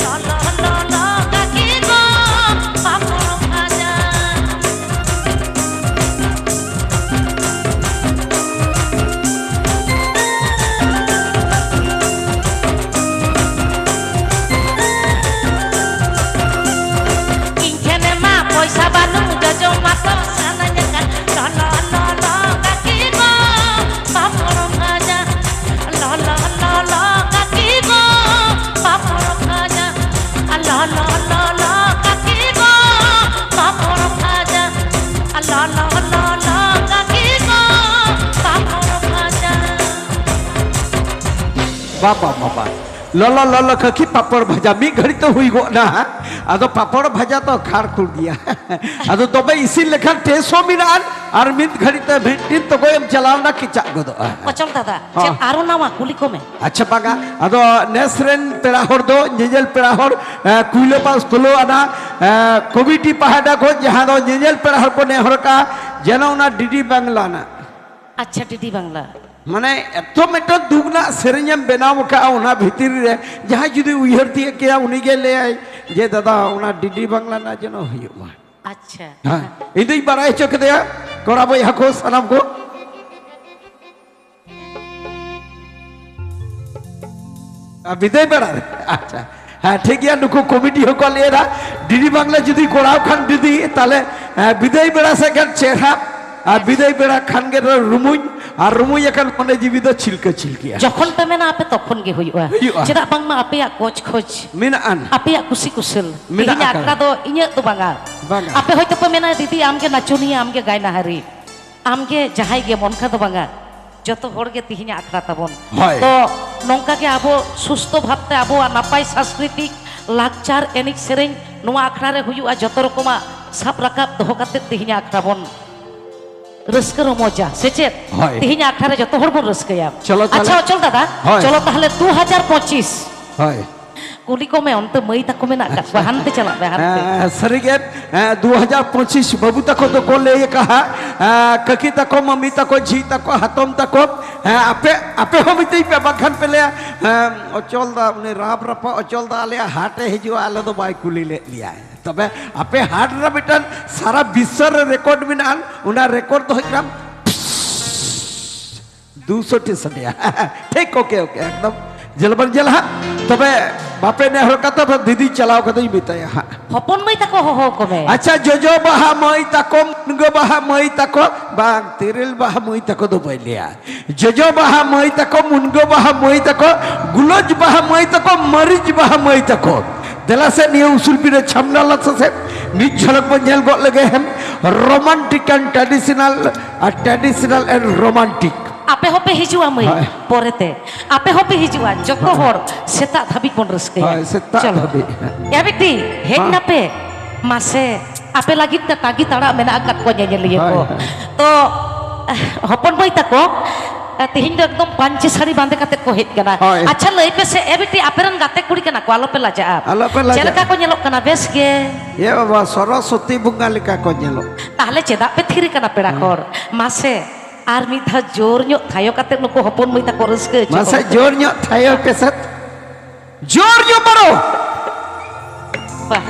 ᱞᱚᱞᱚ ᱞᱚᱞᱚ ᱠᱟᱹᱠᱤ ᱜᱚ, ᱯᱟᱯᱚᱲ ᱵᱷᱟᱡᱟ᱾ ᱤᱧ ᱴᱷᱮᱱ ᱢᱟ ᱯᱚᱭᱥᱟ ᱵᱟᱹᱱᱩᱜ, ᱡᱚᱡᱚᱢ ᱢᱟᱛᱚ ᱥᱟᱱᱟᱧ ᱠᱟᱱ᱾ ᱞᱚᱞᱚ ᱞᱚᱞᱚ ᱠᱟᱹᱠᱤ ᱜᱚ, ᱯᱟᱯᱚᱲ ᱵᱷᱟᱡᱟ᱾ ᱞᱚᱞᱚ ᱞᱚᱞᱚ ᱠᱟᱹᱠᱤ ᱜᱚ, ᱯᱟᱯᱚᱲ ᱵᱷᱟᱡᱟ᱾ ᱞᱚᱞᱚ ᱞᱚᱞᱚ ᱠᱟᱹᱠᱤ ᱜᱚ, ᱯᱟᱯᱚᱲ ᱵᱷᱟᱡᱟ᱾ ᱞᱚᱞᱚ ᱞᱚᱞᱚ ᱠᱟᱹᱠᱤ ᱜᱚ, ᱯᱟᱯᱚᱲ ᱵᱷᱟᱡᱟ᱾ ᱵᱟᱵᱟ, ᱵᱟᱵᱟ᱾ ᱞᱚᱞᱚ ᱞᱚᱞᱚ ᱠᱟᱹᱠᱤ ᱯᱟᱯᱚᱲ ᱵᱷᱟᱡᱟ ᱢᱤᱫ ᱜᱷᱟᱹᱲᱤᱡ ᱛᱮ ᱦᱩᱭ ᱜᱚᱫ ᱱᱟ᱾ ᱟᱫᱚ ᱯᱟᱯᱚᱲ ᱵᱷᱟᱡᱟ ᱛᱚ ᱠᱷᱟᱲ ᱠᱷᱩᱲ ᱜᱮᱭᱟ᱾ ᱟᱫᱚ ᱛᱚᱵᱮ ᱤᱥᱤᱱ ᱞᱮᱠᱷᱟᱱ ᱴᱮᱥ ᱦᱚᱸ ᱢᱮᱱᱟᱜᱼᱟ ᱟᱨ ᱢᱤᱫ ᱜᱷᱟᱹᱲᱤᱡ ᱛᱮ ᱢᱮᱱᱴᱤᱱ ᱛᱚᱜᱚᱡ ᱮᱢ ᱪᱟᱞᱟᱣ ᱮᱱᱟ, ᱠᱮᱪᱟᱜ ᱜᱚᱫᱚᱜᱼᱟ᱾ ᱚᱪᱚᱞ ᱫᱟᱫᱟ, ᱦᱚᱸ᱾ ᱪᱮᱫ ᱟᱨᱚ ᱱᱟᱣᱟ ᱠᱩᱞᱤ ᱠᱚᱢᱮ? ᱟᱪᱪᱷᱟ, ᱵᱟᱝᱟ, ᱟᱫᱚ ᱱᱮᱥ ᱨᱮᱱ ᱯᱮᱲᱟ ᱦᱚᱲ ᱫᱚ, ᱧᱮᱧᱮᱞ ᱯᱮᱲᱟ ᱦᱚᱲ, ᱮ, ᱠᱩᱭᱞᱟᱹᱯᱟᱞ ᱥᱳᱞᱳ ᱟᱱᱟ, ᱮ, ᱠᱚᱢᱤᱴᱤ ᱯᱟᱦᱴᱟ ᱠᱷᱚᱱ ᱡᱟᱦᱟᱸ ᱫᱚ ᱧᱮᱧᱮᱞ ᱯᱮᱲᱟ ᱦᱚᱲ ᱠᱚ ᱱᱮᱦᱚᱨ ᱠᱟᱜᱼᱟ, ᱡᱮᱱᱚ ᱚᱱᱟ ᱰᱤᱰᱤ ᱵᱟᱝᱞᱟ ᱨᱮᱱᱟᱜ᱾ ᱟᱪᱪᱷᱟ, ᱰᱤᱰᱤ ᱵᱟᱝᱞᱟ᱾ ᱢᱟᱱᱮ, ᱮᱛᱚ ᱢᱤᱫᱴᱟᱝ ᱫᱩᱠ ᱨᱮᱱᱟᱜ ᱥᱮᱨᱮᱧ ᱮᱢ ᱵᱮᱱᱟᱣ ᱟᱠᱟᱫᱼᱟ, ᱚᱱᱟ ᱵᱷᱤᱛᱤᱨ ᱨᱮ ᱡᱟᱦᱟᱸᱭ ᱡᱩᱫᱤ ᱩᱭᱦᱟᱹᱨ ᱛᱤᱭᱳᱜ ᱠᱮᱭᱟ, ᱩᱱᱤ ᱜᱮ ᱞᱟᱹᱭᱟᱭ ᱡᱮ, "ᱫᱟᱫᱟ, ᱚᱱᱟ ᱰᱤᱰᱤ ᱵᱟᱝᱞᱟ ᱨᱮᱱᱟᱜ ᱡᱮᱱᱚ ᱦᱩᱭᱩᱜ ᱢᱟ᱾" ᱟᱪᱪᱷᱟ᱾ ᱦᱮᱸ, ᱤᱧ ᱫᱩᱧ ᱵᱟᱲᱟᱭ ᱦᱚᱪᱚ ᱠᱮᱫᱮᱭᱟ ᱠᱚᱲᱟ ᱵᱚᱭᱦᱟ ᱠᱚ ᱥᱟᱱᱟᱢ ᱠᱚ᱾ ᱟᱨ ᱵᱤᱫᱟᱹᱭ ᱵᱮᱲᱟ ᱨᱮ? ᱟᱪᱪᱷᱟ, ᱦᱮᱸ, ᱴᱷᱤᱠ ᱜᱮᱭᱟ, ᱱᱩᱠᱩ ᱠᱚᱢᱤᱴᱤ ᱦᱚᱸᱠᱚ ᱞᱟᱹᱭ ᱮᱫᱟ, ᱰᱤᱰᱤ ᱵᱟᱝᱞᱟ ᱡᱩᱫᱤ ᱠᱚᱨᱟᱣ ᱠᱷᱟᱱ ᱰᱤᱰᱤ, ᱛᱟᱦᱞᱮ, ᱦᱮᱸ, ᱵᱤᱫᱟᱹᱭ ᱵᱮᱲᱟ ᱥᱮᱫ ᱠᱷᱟᱱ ᱪᱮᱦᱨᱟ, ᱟᱨ ᱵᱤᱫᱟᱹᱭ ᱵᱮᱲᱟ ᱠᱷᱟᱱ ᱜᱮ ᱨᱩᱢᱩᱧ, ᱟᱨ ᱨᱩᱢᱩᱧ ᱟᱠᱟᱱ ᱢᱚᱱᱮ ᱡᱤᱣᱤ ᱫᱚ ᱪᱷᱤᱞᱠᱟᱹ ᱪᱷᱤᱞᱠᱤᱜᱼᱟ᱾ ᱡᱚᱠᱷᱚᱱ ᱯᱮ ᱢᱮᱱᱟ ᱟᱯᱮ, ᱛᱚᱠᱷᱚᱱ ᱜᱮ ᱦᱩᱭᱩᱜᱼᱟ᱾ ᱦᱩᱭᱩᱜᱼᱟ᱾ ᱪᱮᱫᱟᱜ ᱵᱟᱝᱢᱟ ᱟᱯᱮᱭᱟᱜ ᱠᱚᱪ ᱠᱷᱚᱡ, ᱢᱮᱱᱟᱜᱼᱟᱱ᱾ ᱟᱯᱮᱭᱟᱜ ᱠᱩᱥᱤ ᱠᱩᱥᱟᱹᱞ᱾ ᱢᱮᱱᱟᱜ ᱛᱮᱦᱮᱧᱟᱜ ᱟᱠᱟᱫᱟ᱾ ᱟᱠᱷᱲᱟ ᱫᱚ ᱤᱧᱟᱹᱜ ᱫᱚ ᱵᱟᱝᱟ᱾ ᱵᱟᱝᱟ᱾ ᱟᱯᱮ ᱦᱚᱭᱛᱳ ᱯᱮ ᱢᱮᱱᱟ, "ᱫᱤᱫᱤ, ᱟᱢᱜᱮ ᱱᱟᱪᱚᱱᱤᱭᱟᱹ, ᱟᱢᱜᱮ ᱜᱟᱭᱱᱟᱦᱟᱨᱤ, ᱟᱢᱜᱮ ᱡᱟᱦᱟᱸᱭ ᱜᱮᱢ", ᱚᱱᱠᱟ ᱫᱚ ᱵᱟᱝᱟ᱾ ᱡᱚᱛᱚ ᱦᱚᱲ ᱜᱮ ᱛᱤᱦᱤᱧᱟᱜ ᱟᱠᱷᱲᱟ ᱛᱟᱵᱚᱱ᱾ ᱦᱳᱭ᱾ ᱛᱚ ᱱᱚᱝᱠᱟ ᱜᱮ ᱟᱵᱚ ᱥᱩᱥᱛᱷᱚ ᱵᱷᱟᱵᱽᱛᱮ ᱟᱵᱚᱣᱟᱜ ᱱᱟᱯᱟᱭ ᱥᱟᱝᱥᱠᱨᱤᱛᱤᱠ ᱞᱟᱠᱪᱟᱨ ᱮᱱᱮᱡ ᱥᱮᱨᱮᱧ ᱱᱚᱣᱟ ᱟᱠᱷᱲᱟ ᱨᱮ ᱦᱩᱭᱩᱜᱼᱟ, ᱡᱚᱛᱚ ᱨᱚᱠᱚᱢᱟᱜ ᱥᱟᱵ ᱨᱟᱠᱟᱵ ᱫᱚᱦᱚ ᱠᱟᱛᱮ ᱛᱤᱦᱤᱧᱟᱜ ᱟᱠᱷᱲᱟ ᱵᱚᱱ ᱨᱟᱹᱥᱠᱟᱹ ᱨᱚᱢᱚᱡᱟ, ᱥᱮ ᱪᱮᱫ? ᱦᱳᱭ᱾ ᱛᱤᱦᱤᱧ ᱟᱠᱷᱲᱟ ᱨᱮ ᱡᱚᱛᱚ ᱦᱚᱲ ᱵᱚᱱ ᱨᱟᱹᱥᱠᱟᱹᱭᱟ᱾ ᱪᱚᱞᱚ ᱟᱪᱪᱷᱟ, ᱛᱟᱦᱞᱮ᱾ ᱚᱪᱚᱞ ᱫᱟᱫᱟ, ᱦᱳᱭ᱾ ᱪᱚᱞᱚ ᱛᱟᱦᱞᱮ ᱫᱩ ᱦᱟᱡᱟᱨ ᱯᱚᱸᱪᱤᱥ᱾ ᱦᱳᱭ᱾ ᱠᱩᱞᱤ ᱠᱚᱢᱮ, ᱚᱱᱛᱮ ᱢᱟᱹᱭ ᱛᱟᱠᱚ ᱢᱮᱱᱟᱜ ᱟᱠᱟᱫ ᱠᱚᱣᱟ, ᱦᱟᱱᱛᱮ ᱪᱟᱞᱟᱜ ᱢᱮ, ᱦᱟᱱᱛᱮ᱾ ᱦᱮᱸ, ᱥᱟᱹᱨᱤᱜᱮ, ᱦᱮᱸ, ᱫᱩ ᱦᱟᱡᱟᱨ ᱯᱚᱸᱪᱤᱥ ᱵᱟᱹᱵᱩ ᱛᱟᱠᱚ ᱫᱚᱠᱚ ᱞᱟᱹᱭ ᱟᱠᱟᱫᱼᱟ, ᱦᱮᱸ, ᱠᱟᱹᱠᱤ ᱛᱟᱠᱚ, ᱢᱟᱹᱢᱤ ᱛᱟᱠᱚ, ᱡᱷᱤ ᱛᱟᱠᱚ, ᱦᱟᱛᱚᱢ ᱛᱟᱠᱚ, ᱦᱮᱸ, ᱟᱯᱮ, ᱟᱯᱮ ᱦᱚᱸ ᱢᱤᱛᱟᱹᱧ ᱯᱮ, ᱵᱟᱝᱠᱷᱟᱱ ᱯᱮ ᱞᱟᱹᱭᱟ, ᱦᱮᱸ, ᱚᱪᱚᱞ ᱫᱟ, ᱩᱱᱤ ᱨᱟᱯ ᱨᱟᱯᱟ ᱚᱪᱚᱞ ᱫᱟ ᱟᱞᱮᱭᱟᱜ ᱦᱟᱴ ᱮ ᱦᱤᱡᱩᱜᱼᱟ, ᱟᱞᱮ ᱫᱚ ᱵᱟᱭ ᱠᱩᱞᱤ ᱞᱮᱫ ᱞᱮᱭᱟᱭ᱾ ᱛᱚᱵᱮ ᱟᱯᱮ ᱦᱟᱴ ᱨᱮ ᱢᱤᱫᱴᱟᱝ ᱥᱟᱨᱟ ᱵᱤᱥᱥᱚ ᱨᱮ ᱨᱮᱠᱚᱨᱰ ᱢᱮᱱᱟᱜᱼᱟ, ᱚᱱᱟ ᱨᱮᱠᱚᱨᱰ ᱫᱚ ᱦᱩᱭᱩᱜ ᱠᱟᱱᱟ ᱫᱩᱥᱚ ᱴᱤ ᱥᱟᱰᱮᱭᱟ᱾ ᱴᱷᱤᱠ, ᱳᱠᱮ, ᱳᱠᱮ, ᱮᱠᱫᱚᱢ᱾ ᱡᱮᱞ ᱵᱟᱝ ᱡᱮᱞ ᱦᱟᱸᱜ᱾ ᱛᱚᱵᱮ ᱵᱟᱯᱮ ᱱᱮᱦᱚᱨ ᱠᱟᱛᱮ ᱫᱚ ᱫᱤᱫᱤ ᱪᱟᱞᱟᱣ ᱠᱟᱛᱮᱧ ᱢᱮᱛᱟᱭᱟ ᱦᱟᱸᱜ᱾ ᱦᱚᱯᱚᱱ ᱢᱟᱹᱭ ᱛᱟᱠᱚ ᱦᱚᱦᱚ ᱠᱚᱢᱮ᱾ ᱟᱪᱪᱷᱟ, ᱡᱚᱡᱚ ᱵᱟᱦᱟ ᱢᱟᱹᱭ ᱛᱟᱠᱚ, ᱢᱩᱱᱜᱟᱹ ᱵᱟᱦᱟ ᱢᱟᱹᱭ ᱛᱟᱠᱚ, ᱵᱟᱝ, ᱛᱤᱨᱤᱞ ᱵᱟᱦᱟ ᱢᱟᱹᱭ ᱛᱟᱠᱚ ᱫᱚ ᱵᱟᱹᱧ ᱞᱟᱹᱭᱟ᱾ ᱡᱚᱡᱚ ᱵᱟᱦᱟ ᱢᱟᱹᱭ ᱛᱟᱠᱚ, ᱢᱩᱱᱜᱟᱹ ᱵᱟᱦᱟ ᱢᱟᱹᱭ ᱛᱟᱠᱚ, ᱜᱩᱞᱟᱹᱡ ᱵᱟᱦᱟ ᱢᱟᱹᱭ ᱛᱟᱠᱚ, ᱢᱟᱹᱨᱤᱪ ᱵᱟᱦᱟ ᱢᱟᱹᱭ ᱛᱟᱠᱚ, ᱫᱮᱞᱟ ᱥᱮ ᱱᱤᱭᱟᱹ ᱩᱥᱩᱞ ᱵᱤᱨ ᱨᱮ ᱪᱷᱟᱢᱰᱟ ᱞᱟᱛᱟᱨ ᱥᱮᱫ ᱢᱤᱫ ᱡᱷᱚᱞᱚᱠ ᱵᱚᱱ ᱧᱮᱞ ᱜᱚᱫ ᱞᱮᱜᱮ ᱦᱮᱢ᱾ Romantic and traditional, R traditional and romantic᱾ ᱟᱯᱮ ᱦᱚᱸᱯᱮ ᱦᱤᱡᱩᱜᱼᱟ ᱢᱟᱹᱭ, ᱦᱳᱭ᱾ ᱯᱚᱨᱮᱛᱮ᱾ ᱟᱯᱮ ᱦᱚᱸᱯᱮ ᱦᱤᱡᱩᱜᱼᱟ, ᱡᱚᱛᱚ ᱦᱳᱭ᱾ ᱦᱚᱲ ᱥᱮᱛᱟᱜ ᱫᱷᱟᱹᱵᱤᱡ ᱵᱚᱱ ᱨᱟᱹᱥᱠᱟᱹᱭᱟ᱾ ᱦᱳᱭ, ᱥᱮᱛᱟᱜ ᱪᱚᱞᱚ᱾ ᱫᱷᱟᱹᱵᱤᱡ᱾ ᱮ ᱵᱤᱴᱤ, ᱦᱮᱡ ᱦᱮᱸ᱾ ᱱᱟᱯᱮ᱾ ᱢᱟᱥᱮ, ᱟᱯᱮ ᱞᱟᱹᱜᱤᱫ ᱛᱮ ᱛᱟᱺᱜᱤ ᱛᱟᱲᱟᱜ ᱢᱮᱱᱟᱜ ᱟᱠᱟᱫ ᱠᱚᱣᱟ ᱧᱮᱧᱮᱞᱤᱭᱟᱹ ᱦᱳᱭ, ᱠᱚ᱾ ᱦᱳᱭ᱾ ᱛᱚ, ᱦᱚᱯᱚᱱ ᱢᱟᱹᱭ ᱛᱟᱠᱚ, ᱛᱮᱦᱮᱧ ᱫᱚ ᱮᱠᱫᱚᱢ ᱯᱟᱹᱧᱪᱤ ᱥᱟᱹᱲᱤ ᱵᱟᱸᱫᱮ ᱠᱟᱛᱮ ᱠᱚ ᱦᱮᱡ ᱠᱟᱱᱟ᱾ ᱦᱳᱭ᱾ ᱟᱪᱪᱷᱟ, ᱞᱟᱹᱭ ᱯᱮ ᱥᱮ, ᱮ ᱵᱤᱴᱤ, ᱟᱯᱮ ᱨᱮᱱ ᱜᱟᱛᱮ ᱠᱩᱲᱤ ᱠᱟᱱᱟ ᱠᱚ, ᱟᱞᱚᱯᱮ ᱞᱟᱡᱟᱜᱼᱟ᱾ ᱟᱞᱚᱯᱮ ᱞᱟᱡᱟᱜᱼᱟ᱾ ᱪᱮᱫ ᱞᱮᱠᱟ ᱠᱚ ᱧᱮᱞᱚᱜ ᱠᱟᱱᱟ? ᱵᱮᱥ ᱜᱮ? ᱮ ᱵᱟᱵᱟ, ᱥᱚᱨᱚᱥᱚᱛᱤ ᱵᱚᱸᱜᱟ ᱞᱮᱠᱟ ᱠᱚ ᱧᱮᱞᱚᱜ᱾ ᱛᱟᱦᱞᱮ ᱪᱮᱫᱟᱜ ᱯᱮ ᱛᱷᱤᱨ ᱠᱟᱱᱟ, ᱯᱮᱲᱟ ᱦᱮᱸ᱾ ᱦᱚᱲ? ᱢᱟᱥᱮ, ᱟᱨ ᱢᱤᱫ ᱫᱷᱟᱣ ᱡᱳᱨ ᱧᱚᱜ ᱛᱷᱟᱭᱚ ᱠᱟᱛᱮ ᱱᱩᱠᱩ ᱦᱚᱯᱚᱱ ᱢᱟᱹᱭ ᱛᱟᱠᱚ ᱨᱟᱹᱥᱠᱟᱹ ᱦᱚᱪᱚ ᱢᱟᱥᱮ, ᱠᱚᱢ᱾ ᱡᱳᱨ ᱧᱚᱜ ᱛᱷᱟᱭᱚ ᱯᱮᱥᱮ᱾ ᱡᱳᱨ ᱧᱚᱜ ᱢᱟᱨᱚ᱾ ᱵᱟᱦ᱾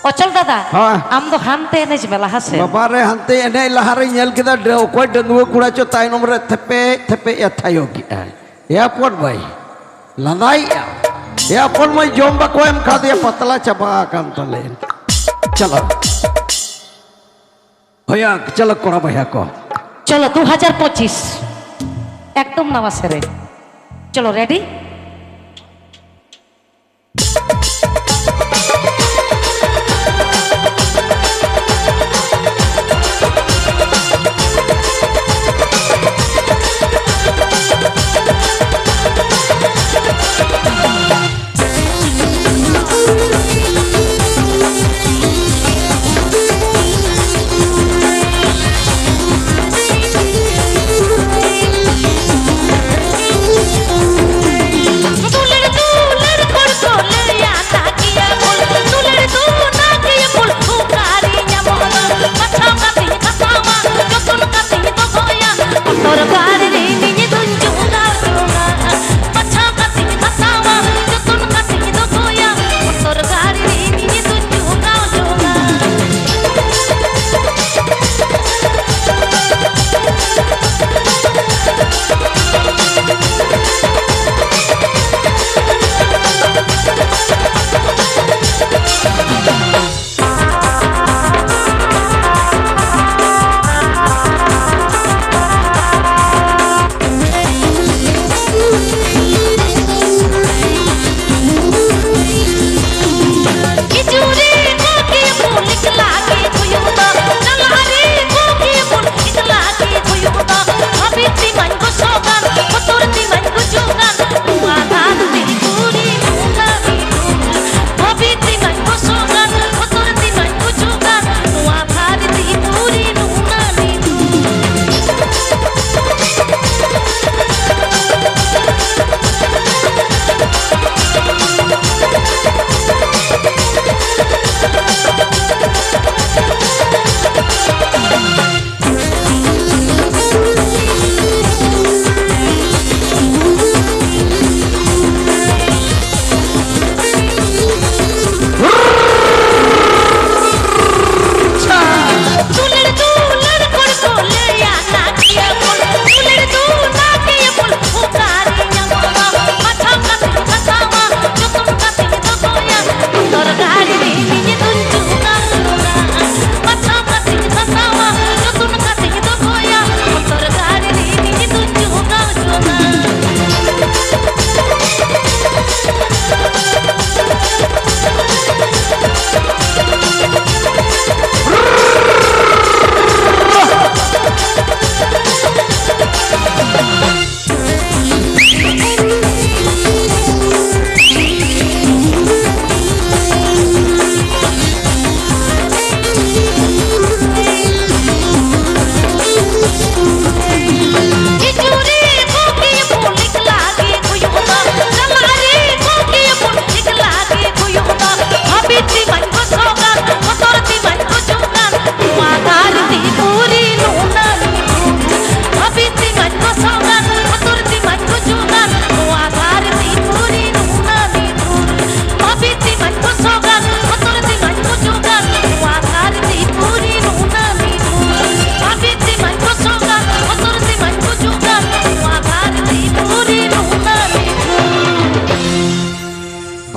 ᱚᱪᱚᱞ ᱫᱟᱫᱟ, ᱦᱮᱸ᱾ ᱟᱢ ᱫᱚ ᱦᱟᱱᱛᱮ ᱮᱱᱮᱡ ᱢᱮ ᱞᱟᱦᱟ ᱥᱮᱫ᱾ ᱵᱟᱵᱟ ᱨᱮ, ᱦᱟᱱᱛᱮ ᱮᱱᱮᱡ ᱞᱟᱦᱟ ᱨᱮᱧ ᱧᱮᱞ ᱠᱮᱫᱟ, ᱰᱟᱹ-, ᱚᱠᱚᱭ ᱰᱟᱺᱜᱩᱣᱟᱹ ᱠᱚᱲᱟ ᱪᱚ ᱛᱟᱭᱱᱚᱢ ᱨᱮ ᱛᱷᱮᱯᱮᱡ ᱛᱷᱮᱯᱮᱡ ᱮ ᱛᱷᱟᱭᱚ ᱠᱮᱜᱼᱟᱭ᱾ ᱮ ᱦᱚᱯᱚᱱ ᱢᱟᱹᱭ, ᱞᱟᱸᱫᱟᱭᱮᱜᱼᱟ᱾ ᱮ ᱦᱚᱯᱚᱱ ᱢᱟᱹᱭ, ᱡᱚᱢ ᱵᱟᱠᱚ ᱮᱢ ᱠᱟᱫᱮᱭᱟ, ᱯᱟᱛᱞᱟ ᱪᱟᱵᱟ ᱟᱠᱟᱱ ᱛᱟᱞᱮ᱾ ᱪᱟᱞᱟᱜ᱾ ᱦᱳᱭᱟ, ᱪᱚᱞᱚ ᱠᱚᱲᱟ ᱵᱚᱭᱦᱟ ᱠᱚ᱾ ᱪᱚᱞᱚ, ᱫᱩ ᱦᱟᱡᱟᱨ ᱯᱚᱸᱪᱤᱥ᱾ ᱮᱠᱫᱚᱢ ᱱᱟᱣᱟ ᱥᱮᱨᱮᱧ᱾ ᱪᱚᱞᱚ, ᱨᱮᱰᱤ?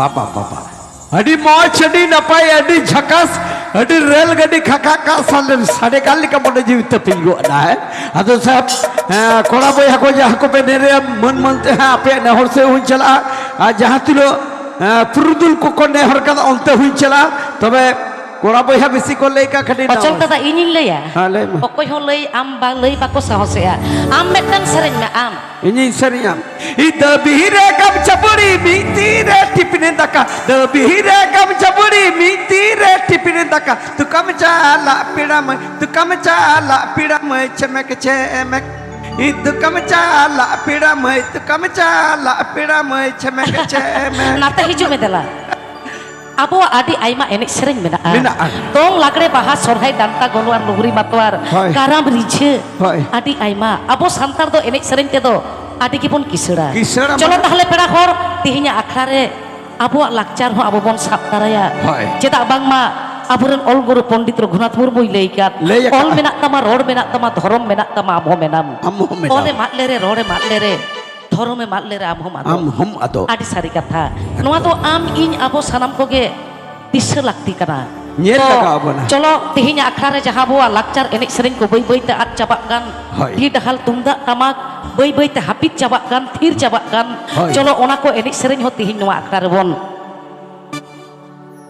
ᱵᱟᱵᱟ, ᱵᱟᱵᱟ᱾ ᱟᱹᱰᱤ ᱢᱚᱡᱽ, ᱟᱹᱰᱤ ᱱᱟᱯᱟᱭ, ᱟᱹᱰᱤ ᱡᱷᱟᱠᱟᱥ, ᱟᱹᱰᱤ ᱨᱮᱞ ᱜᱟᱹᱰᱤ ᱠᱷᱟᱠᱟ ᱠᱟᱜ ᱥᱟᱰᱮ, ᱥᱟᱰᱮ ᱠᱟᱱ ᱞᱮᱠᱟ ᱢᱚᱱᱮ ᱡᱤᱣᱤ ᱛᱟᱹᱯᱤᱧ ᱜᱚᱫ ᱮᱱᱟ, ᱦᱮᱸ᱾ ᱟᱫᱚ ᱥᱟᱦᱮᱵᱽ, ᱦᱮᱸ, ᱠᱚᱲᱟ ᱵᱚᱭᱦᱟ ᱠᱚ ᱡᱟᱦᱟᱸ ᱠᱚᱯᱮ ᱱᱮᱨᱮᱭᱟ, ᱢᱟᱹᱱ ᱢᱟᱹᱱ ᱛᱮ ᱦᱟᱸᱜ ᱟᱯᱮᱭᱟᱜ ᱱᱮᱦᱚᱨ ᱥᱮᱫ ᱦᱚᱸᱧ ᱪᱟᱞᱟᱜᱼᱟ᱾ ᱟᱨ ᱡᱟᱦᱟᱸ ᱛᱤᱱᱟᱹᱜ, ᱦᱮᱸ, ᱯᱩᱨᱩᱫᱷᱩᱞ ᱠᱚᱠᱚ ᱱᱮᱦᱚᱨ ᱠᱟᱫᱟ, ᱚᱱᱛᱮ ᱦᱚᱸᱧ ᱪᱟᱞᱟᱜᱼᱟ᱾ ᱛᱚᱵᱮ ᱠᱚᱲᱟ ᱵᱚᱭᱦᱟ ᱵᱮᱥᱤ ᱠᱚ ᱞᱟᱹᱭ ᱠᱟᱜ ᱠᱷᱟᱹᱴᱤ ᱚᱪᱚᱞ ᱱᱟᱣᱟ᱾ ᱫᱟᱫᱟ, ᱤᱧᱤᱧ ᱞᱟᱹᱭᱟ᱾ ᱦᱮᱸ, ᱞᱟᱹᱭ ᱢᱮ᱾ ᱚᱠᱚᱭ ᱦᱚᱸ ᱞᱟᱹᱭ ᱟᱢ ᱵᱟ-, ᱞᱟᱹᱭ ᱵᱟᱠᱚ ᱥᱟᱦᱚᱥᱮᱜᱼᱟ᱾ ᱟᱢ ᱢᱤᱫᱴᱟᱝ ᱥᱮᱨᱮᱧ ᱢᱮ, ᱟᱢ᱾ ᱤᱧᱤᱧ ᱥᱮᱨᱮᱧᱟ᱾ ᱤᱧ ᱫᱟᱹᱵᱤ ᱨᱮ ᱜᱟᱢᱪᱷᱟ ᱵᱩᱲᱤ, ᱢᱤᱫ ᱛᱤ ᱨᱮ ᱴᱤᱯᱤᱱ ᱫᱟᱠᱟ᱾ ᱫᱟᱹᱵᱤ ᱨᱮ ᱜᱟᱢᱪᱷᱟ ᱵᱩᱲᱤ, ᱢᱤᱫ ᱛᱤ ᱨᱮ ᱴᱤᱯᱤᱱ ᱫᱟᱠᱟ᱾ ᱫᱩᱠᱟᱢ ᱪᱟᱞᱟᱜ ᱯᱮᱲᱟ ᱢᱟᱹᱭ, ᱫᱩᱠᱟᱢ ᱪᱟᱞᱟᱜ ᱯᱮᱲᱟ ᱢᱟᱹᱭ, ᱪᱷᱮᱢᱮᱠ ᱪᱷᱮᱢᱮᱠ᱾ ᱤᱧ ᱫᱩᱠᱟᱢ ᱪᱟᱞᱟᱜ ᱯᱮᱲᱟ ᱢᱟᱹᱭ, ᱫᱩᱠᱟᱢ ᱪᱟᱞᱟᱜ ᱯᱮᱲᱟ ᱢᱟᱹᱭ, ᱪᱷᱮᱢᱮᱠ ᱪᱷᱮᱢᱮᱠ᱾ ᱱᱟᱛᱮ ᱦᱤᱡᱩᱜ ᱢᱮ ᱫᱮᱞᱟ᱾ ᱟᱵᱚᱣᱟᱜ ᱟᱹᱰᱤ ᱟᱭᱢᱟ ᱮᱱᱮᱡ ᱥᱮᱨᱮᱧ ᱢᱮᱱᱟᱜᱼᱟ᱾ ᱢᱮᱱᱟᱜᱼᱟ᱾ ᱫᱚᱝ, ᱞᱟᱜᱽᱲᱮ, ᱵᱟᱦᱟ, ᱥᱚᱨᱦᱟᱭ, ᱰᱟᱱᱴᱟ, ᱜᱚᱞᱣᱟᱨ, ᱞᱩᱦᱨᱤ, ᱢᱟᱛᱣᱟᱨ, ᱦᱳᱭ᱾ ᱠᱟᱨᱟᱢ, ᱨᱤᱡᱷᱟᱹ, ᱦᱳᱭ᱾ ᱟᱹᱰᱤ ᱟᱭᱢᱟ᱾ ᱟᱵᱚ ᱥᱟᱱᱛᱟᱲ ᱫᱚ ᱮᱱᱮᱡ ᱥᱮᱨᱮᱧ ᱛᱮᱫᱚ ᱟᱹᱰᱤ ᱜᱮᱵᱚᱱ ᱠᱤᱥᱟᱹᱲᱟ᱾ ᱠᱤᱥᱟᱹᱲᱟ ᱪᱚᱞᱚ ᱢᱟᱱᱮ? ᱛᱟᱦᱞᱮ ᱯᱮᱲᱟ ᱦᱚᱲ, ᱛᱮᱦᱮᱧᱟᱜ ᱟᱠᱷᱲᱟ ᱨᱮ ᱟᱵᱚᱣᱟᱜ ᱞᱟᱠᱪᱟᱨ ᱦᱚᱸ ᱟᱵᱚ ᱵᱚᱱ ᱥᱟᱵ ᱛᱟᱨᱟᱭᱟ᱾ ᱦᱳᱭ᱾ ᱪᱮᱫᱟᱜ ᱵᱟᱝᱢᱟ ᱟᱵᱚᱨᱮᱱ ᱚᱞ ᱜᱩᱨᱩ ᱯᱚᱱᱰᱤᱛ ᱨᱚᱜᱷᱩᱱᱟᱛᱷ ᱢᱩᱨᱢᱩᱭ ᱞᱟᱹᱭ ᱟᱠᱟᱫ, ᱞᱟᱹᱭ ᱟᱠᱟᱫ᱾ "ᱚᱞ ᱢᱮᱱᱟᱜ ᱛᱟᱢᱟ, ᱨᱚᱲ ᱢᱮᱱᱟᱜ ᱛᱟᱢᱟ, ᱫᱷᱚᱨᱚᱢ ᱢᱮᱱᱟᱜ ᱛᱟᱢᱟ, ᱟᱢ ᱦᱚᱸ ᱢᱮᱱᱟᱢ᱾ ᱚᱞ ᱮᱢ ᱟᱫ ᱞᱮᱨᱮ, ᱨᱚᱲ ᱮᱢ ᱟᱫ ᱞᱮᱨᱮ, ᱫᱷᱚᱨᱚᱢ ᱮᱢ ᱟᱫ ᱞᱮᱨᱮ, ᱟᱢ ᱦᱚᱸᱢ ᱟᱫᱚᱜ᱾" ᱟᱢ ᱦᱚᱸᱢ ᱟᱫᱚᱜ᱾ ᱟᱹᱰᱤ ᱥᱟᱹᱨᱤ ᱠᱟᱛᱷᱟ᱾ ᱮᱠᱫᱚᱢ᱾ ᱱᱚᱣᱟ ᱫᱚ ᱟᱢ, ᱤᱧ, ᱟᱵᱚ ᱥᱟᱱᱟᱢ ᱠᱚᱜᱮ ᱫᱤᱥᱟᱹ ᱞᱟᱹᱠᱛᱤ ᱠᱟᱱᱟ᱾ ᱧᱮᱞ ᱛᱚ, ᱞᱟᱜᱟᱣ ᱵᱚᱱᱟ᱾ ᱪᱚᱞᱚ, ᱛᱮᱦᱮᱧᱟᱜ ᱟᱠᱷᱲᱟ ᱨᱮ ᱡᱟᱦᱟᱸ ᱟᱵᱚᱣᱟᱜ ᱞᱟᱠᱪᱟᱨ ᱮᱱᱮᱡ ᱥᱮᱨᱮᱧ ᱠᱚ ᱵᱟᱹᱭ ᱵᱟᱹᱭ ᱛᱮ ᱟᱫ ᱪᱟᱵᱟᱜ ᱠᱟᱱ, ᱦᱳᱭ᱾ ᱰᱷᱤ ᱰᱟᱦᱟᱞ ᱛᱩᱢᱫᱟᱜ ᱴᱟᱢᱟᱠ ᱵᱟᱹᱭ ᱵᱟᱹᱭ ᱛᱮ ᱦᱟᱹᱯᱤᱫ ᱪᱟᱵᱟᱜ ᱠᱟᱱ, ᱛᱷᱤᱨ ᱪᱟᱵᱟᱜ ᱠᱟᱱ, ᱦᱳᱭ᱾ ᱪᱚᱞᱚ, ᱚᱱᱟ ᱠᱚ ᱮᱱᱮᱡ ᱥᱮᱨᱮᱧ ᱦᱚᱸ ᱛᱮᱦᱮᱧ ᱱᱚᱣᱟ ᱟᱠᱷᱲᱟ ᱨᱮᱵᱚᱱ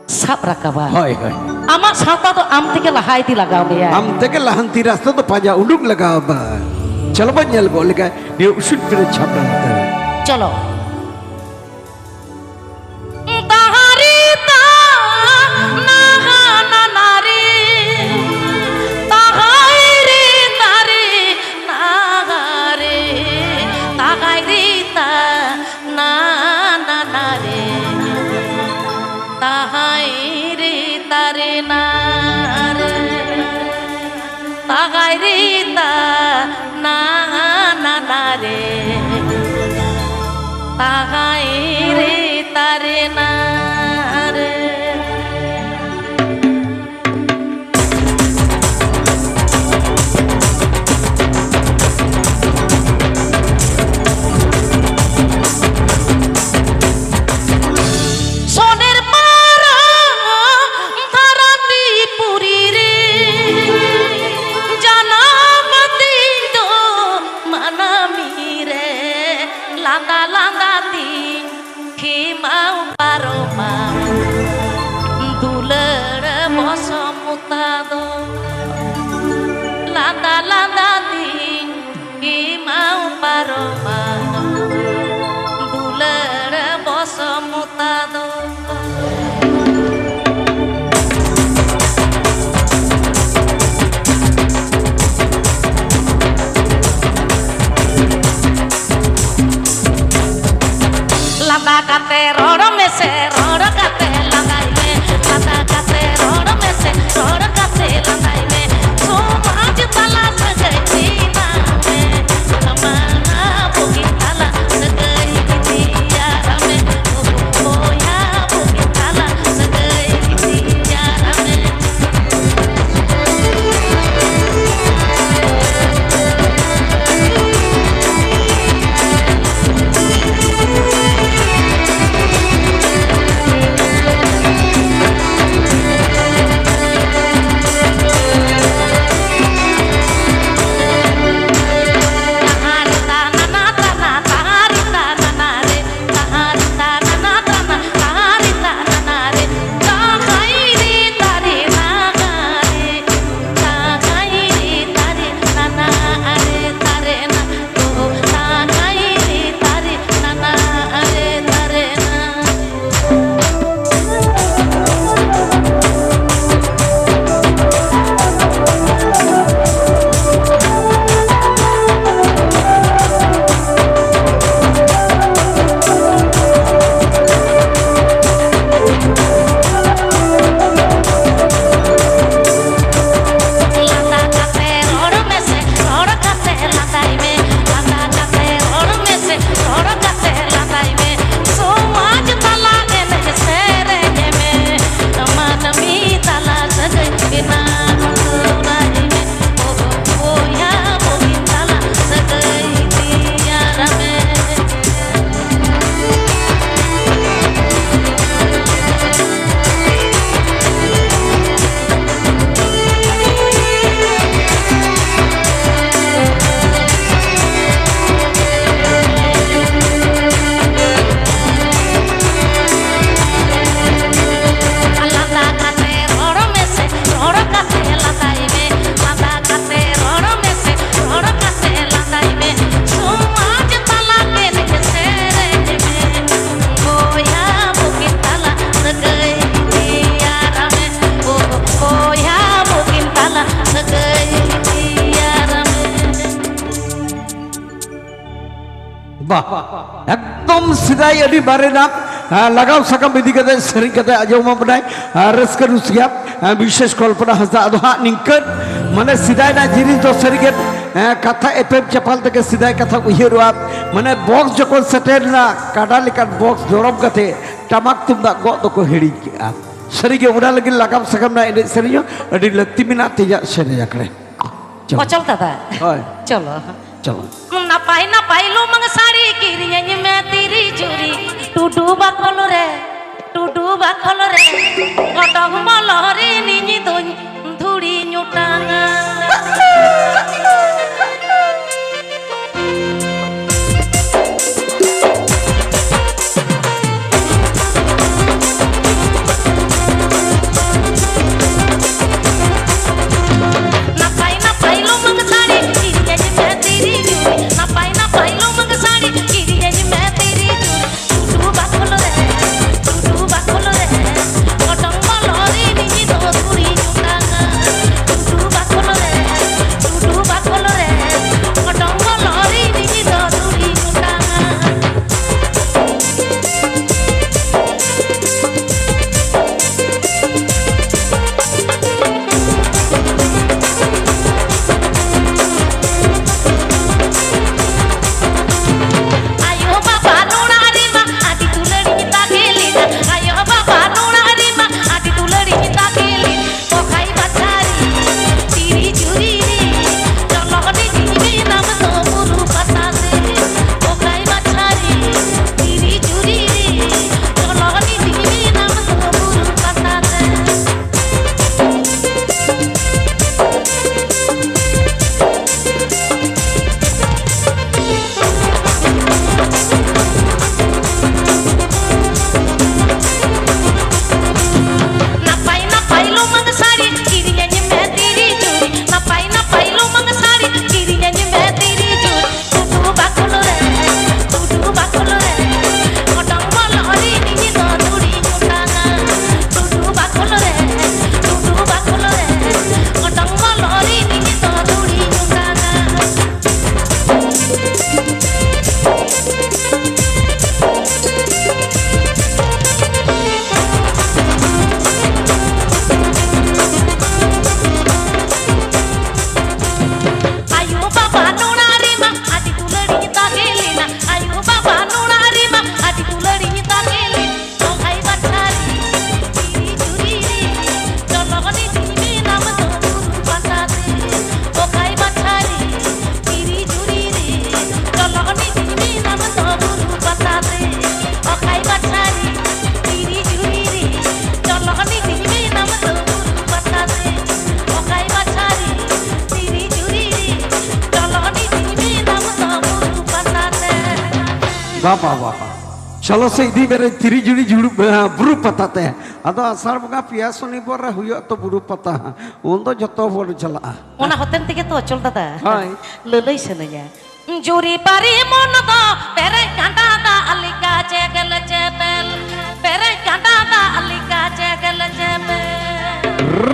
ᱥᱟᱵ ᱨᱟᱠᱟᱵᱟ᱾ ᱦᱳᱭ, ᱦᱳᱭ᱾ ᱟᱢᱟᱜ ᱥᱟᱶᱛᱟ ᱫᱚ ᱟᱢ ᱛᱮᱜᱮ ᱞᱟᱦᱟ ᱤᱫᱤ ᱞᱟᱜᱟᱣ ᱢᱮᱭᱟ᱾ ᱟᱢ ᱛᱮᱜᱮ ᱞᱟᱦᱟᱱᱛᱤ ᱨᱟᱥᱛᱟ ᱫᱚ ᱯᱟᱸᱡᱟ ᱩᱰᱩᱠ ᱞᱟᱜᱟᱣ ᱟᱢᱟ᱾ ᱪᱚᱞᱚ ᱵᱚᱱ ᱧᱮᱞ ᱜᱚᱫ ᱞᱮᱜᱮ ᱱᱤᱭᱟᱹ ᱩᱥᱩᱞ ᱯᱤᱲᱟᱹ ᱪᱷᱟᱯᱨᱟ ᱞᱟᱛᱟᱨ ᱨᱮ᱾ ᱪᱚᱞᱚ᱾ ᱛᱟᱦᱟᱨᱤ ᱛᱟ ᱱᱟᱦᱟ ᱱᱟᱱᱟᱨᱤ, ᱛᱟᱦᱟᱭ ᱨᱤ ᱛᱟᱨᱤ ᱱᱟᱦᱟᱨᱤ, ᱛᱟᱦᱟᱭ ᱨᱤ ᱛᱟ ᱱᱟ ᱱᱟ ᱱᱟ ᱨᱮ, ᱛᱟᱦᱟᱭ ᱨᱮ ᱛᱟᱨᱮ ᱱᱟ ᱨᱮ, ᱛᱟᱦᱟᱭ ᱨᱮ ᱛᱟ ᱱᱟ ᱱᱟ ᱱᱟ ᱨᱮ, ᱛᱟᱦᱟᱭ ᱨᱮ ᱛᱟᱨᱮ ᱱᱟ ᱨᱮ᱾ ᱫᱚ ᱞᱟᱸᱫᱟ ᱞᱟᱸᱫᱟ ᱛᱤᱧ ᱠᱤᱢᱟᱣ ᱯᱟᱨᱚᱢᱟ, ᱫᱩᱞᱟᱹᱲ ᱵᱚᱥᱚᱢᱚᱛᱟ ᱫᱚ᱾ ᱞᱟᱸᱫᱟ ᱠᱟᱛᱮ ᱨᱚᱲ ᱢᱮᱥᱮ, ᱨᱚᱲ ᱠᱟᱛᱮ ᱞᱟᱸᱫᱟᱭ ᱢᱮ, ᱞᱟᱸᱫᱟ ᱠᱟᱛᱮ ᱨᱚᱲ ᱢᱮᱥᱮ, ᱨᱚᱲ ᱠᱟᱛᱮ ᱞᱟᱸᱫᱟᱭ ᱢᱮ᱾ ᱥᱚᱢᱟᱡᱽ ᱛᱟᱞᱟ ᱥᱟᱹᱜᱟᱹᱭ ᱛᱤᱱᱟᱜ ᱢᱮ, ᱟᱢᱟᱜ ᱵᱩᱜᱤ ᱛᱟᱞᱟ ᱥᱟᱹᱜᱟᱹᱭ ᱛᱮᱭᱟᱨ ᱢᱮ᱾ ᱩᱨᱩᱢ ᱠᱚ ᱵᱟᱦ, ᱮᱠᱫᱚᱢ ᱥᱮᱫᱟᱭ ᱟᱹᱰᱤ ᱢᱟᱨᱮᱱᱟᱜ, ᱟ, ᱞᱟᱜᱟᱢ ᱥᱟᱠᱟᱢ ᱤᱫᱤ ᱠᱟᱛᱮ ᱥᱮᱨᱮᱧ ᱠᱟᱛᱮ ᱟᱸᱡᱚᱢ ᱟᱵᱚᱱᱟᱭ, ᱟ, ᱨᱟᱹᱥᱠᱟᱹ ᱨᱩᱥᱤᱠᱟ, ᱟ, ᱵᱤᱥᱮᱥ ᱠᱚᱞᱯᱚᱱᱟ ᱦᱟᱸᱥᱫᱟ᱾ ᱟᱫᱚ ᱦᱟᱸᱜ ᱱᱤᱝᱠᱟᱹᱱ ᱢᱟᱱᱮ ᱥᱮᱫᱟᱭ ᱨᱮᱱᱟᱜ ᱡᱤᱱᱤᱥ ᱫᱚ ᱥᱟᱹᱨᱤᱜᱮ, ᱟ, ᱠᱟᱛᱷᱟ ᱮᱯᱮᱢ ᱪᱟᱯᱟᱞ ᱛᱮᱜᱮ ᱥᱮᱫᱟᱭ ᱠᱟᱛᱷᱟ ᱩᱭᱦᱟᱹᱨᱚᱜᱼᱟ᱾ ᱢᱟᱱᱮ ᱵᱚᱠᱥ ᱡᱚᱠᱷᱚᱱ ᱥᱮᱴᱮᱨ ᱮᱱᱟ, ᱠᱟᱰᱟ ᱞᱮᱠᱟᱱ ᱵᱚᱠᱥ ᱫᱚᱨᱚᱢ ᱠᱟᱛᱮ ᱴᱟᱢᱟᱠ ᱛᱩᱢᱫᱟᱜ ᱜᱚᱜ ᱫᱚᱠᱚ ᱦᱤᱲᱤᱧ ᱠᱮᱜᱼᱟ᱾ ᱥᱟᱹᱨᱤᱜᱮ ᱚᱱᱟ ᱞᱟᱹᱜᱤᱫ ᱞᱟᱜᱟᱢ ᱥᱟᱠᱟᱢ ᱨᱮᱱᱟᱜ ᱮᱱᱮᱡ ᱥᱮᱨᱮᱧ ᱦᱚᱸ ᱟᱹᱰᱤ ᱞᱟᱹᱠᱛᱤ ᱢᱮᱱᱟᱜ ᱛᱮᱦᱮᱧᱟᱜ ᱥᱮᱨᱮᱧ ᱟᱠᱷᱲᱟ᱾ ᱪᱚᱞᱚ᱾ ᱚᱪᱚᱞ ᱫᱟᱫᱟ᱾ ᱦᱳᱭ᱾ ᱪᱚᱞᱚ᱾ ᱪᱚᱞᱚ᱾ ᱱᱟᱯᱟᱭ ᱱᱟᱯᱟᱭ ᱞᱩᱢᱟᱹᱝ ᱥᱟᱹᱲᱤ ᱠᱤᱨᱤᱧᱟᱹᱧ ᱢᱮ ᱛᱤᱨᱤ ᱡᱩᱨᱤ᱾ ᱴᱩᱰᱩ ᱵᱟᱠᱷᱳᱞ ᱨᱮ, ᱴᱩᱰᱩ ᱵᱟᱠᱷᱳᱞ ᱨᱮ, ᱚᱰᱚᱝ ᱵᱚᱞᱚ ᱨᱤᱱᱤᱡ ᱫᱩᱧ ᱫᱷᱩᱲᱤ ᱧᱚᱴᱟᱝᱟ᱾ ᱱᱟᱯᱟᱭ ᱱᱟᱯᱟᱭ ᱞᱩᱢᱟᱹᱝ ᱥᱟᱹᱲᱤ ᱠᱤᱨᱤᱧᱟᱹᱧ ᱢᱮ ᱛᱤᱨᱤ ᱡᱩᱨᱤ᱾ ᱱᱟᱯᱟᱭ ᱱᱟᱯᱟᱭ ᱞᱩᱢᱟᱹᱝ ᱥᱟᱹᱲᱤ ᱠᱤᱨᱤᱧᱟᱹᱧ ᱢᱮ ᱛᱤᱨᱤ ᱡᱩᱨᱤ᱾ ᱴᱩᱰᱩ ᱵᱟᱠᱷᱳᱞ ᱨᱮ, ᱴᱩᱰᱩ ᱵᱟᱠᱷᱳᱞ ᱨᱮ, ᱚᱰᱚᱝ ᱵᱚᱞᱚ ᱨᱤᱱᱤᱡ ᱫᱚ ᱵᱟᱵᱟ, ᱵᱟᱵᱟ᱾ ᱪᱚᱞᱚ ᱥᱮ ᱤᱫᱤ ᱢᱮᱨᱮ ᱛᱤᱨᱤ ᱡᱩᱲᱤ ᱡᱩᱲᱩ, ᱦᱮᱸ, ᱵᱩᱨᱩ ᱯᱟᱛᱟ ᱛᱮ᱾ ᱟᱫᱚ ᱟᱥᱟᱲ ᱵᱚᱸᱜᱟ ᱯᱮᱭᱟ ᱥᱚᱱᱤᱵᱟᱨ ᱨᱮ ᱦᱩᱭᱩᱜᱼᱟ ᱛᱚ ᱵᱩᱨᱩ ᱯᱟᱛᱟ᱾ ᱩᱱ ᱫᱚ ᱡᱚᱛᱚ ᱦᱚᱲ ᱪᱟᱞᱟᱜᱼᱟ᱾ ᱚᱱᱟ ᱦᱚᱛᱮᱱ ᱛᱮᱜᱮ ᱛᱚ, ᱚᱪᱚᱞ ᱫᱟᱫᱟ᱾ ᱦᱳᱭ᱾ ᱞᱟᱹᱞᱟᱹᱭ ᱥᱟᱱᱟᱧᱟ᱾ ᱡᱩᱨᱤ ᱯᱟᱨᱤ ᱢᱚᱱ ᱫᱚ ᱯᱮᱨᱮᱡ ᱜᱟᱰᱟ ᱫᱟᱜ ᱞᱮᱠᱟ ᱪᱮᱜᱮᱞ ᱪᱮᱯᱮᱞ᱾ ᱯᱮᱨᱮᱡ ᱜᱟᱰᱟ ᱫᱟᱜ ᱞᱮᱠᱟ ᱪᱮᱜᱮᱞ ᱪᱮᱯᱮᱞ᱾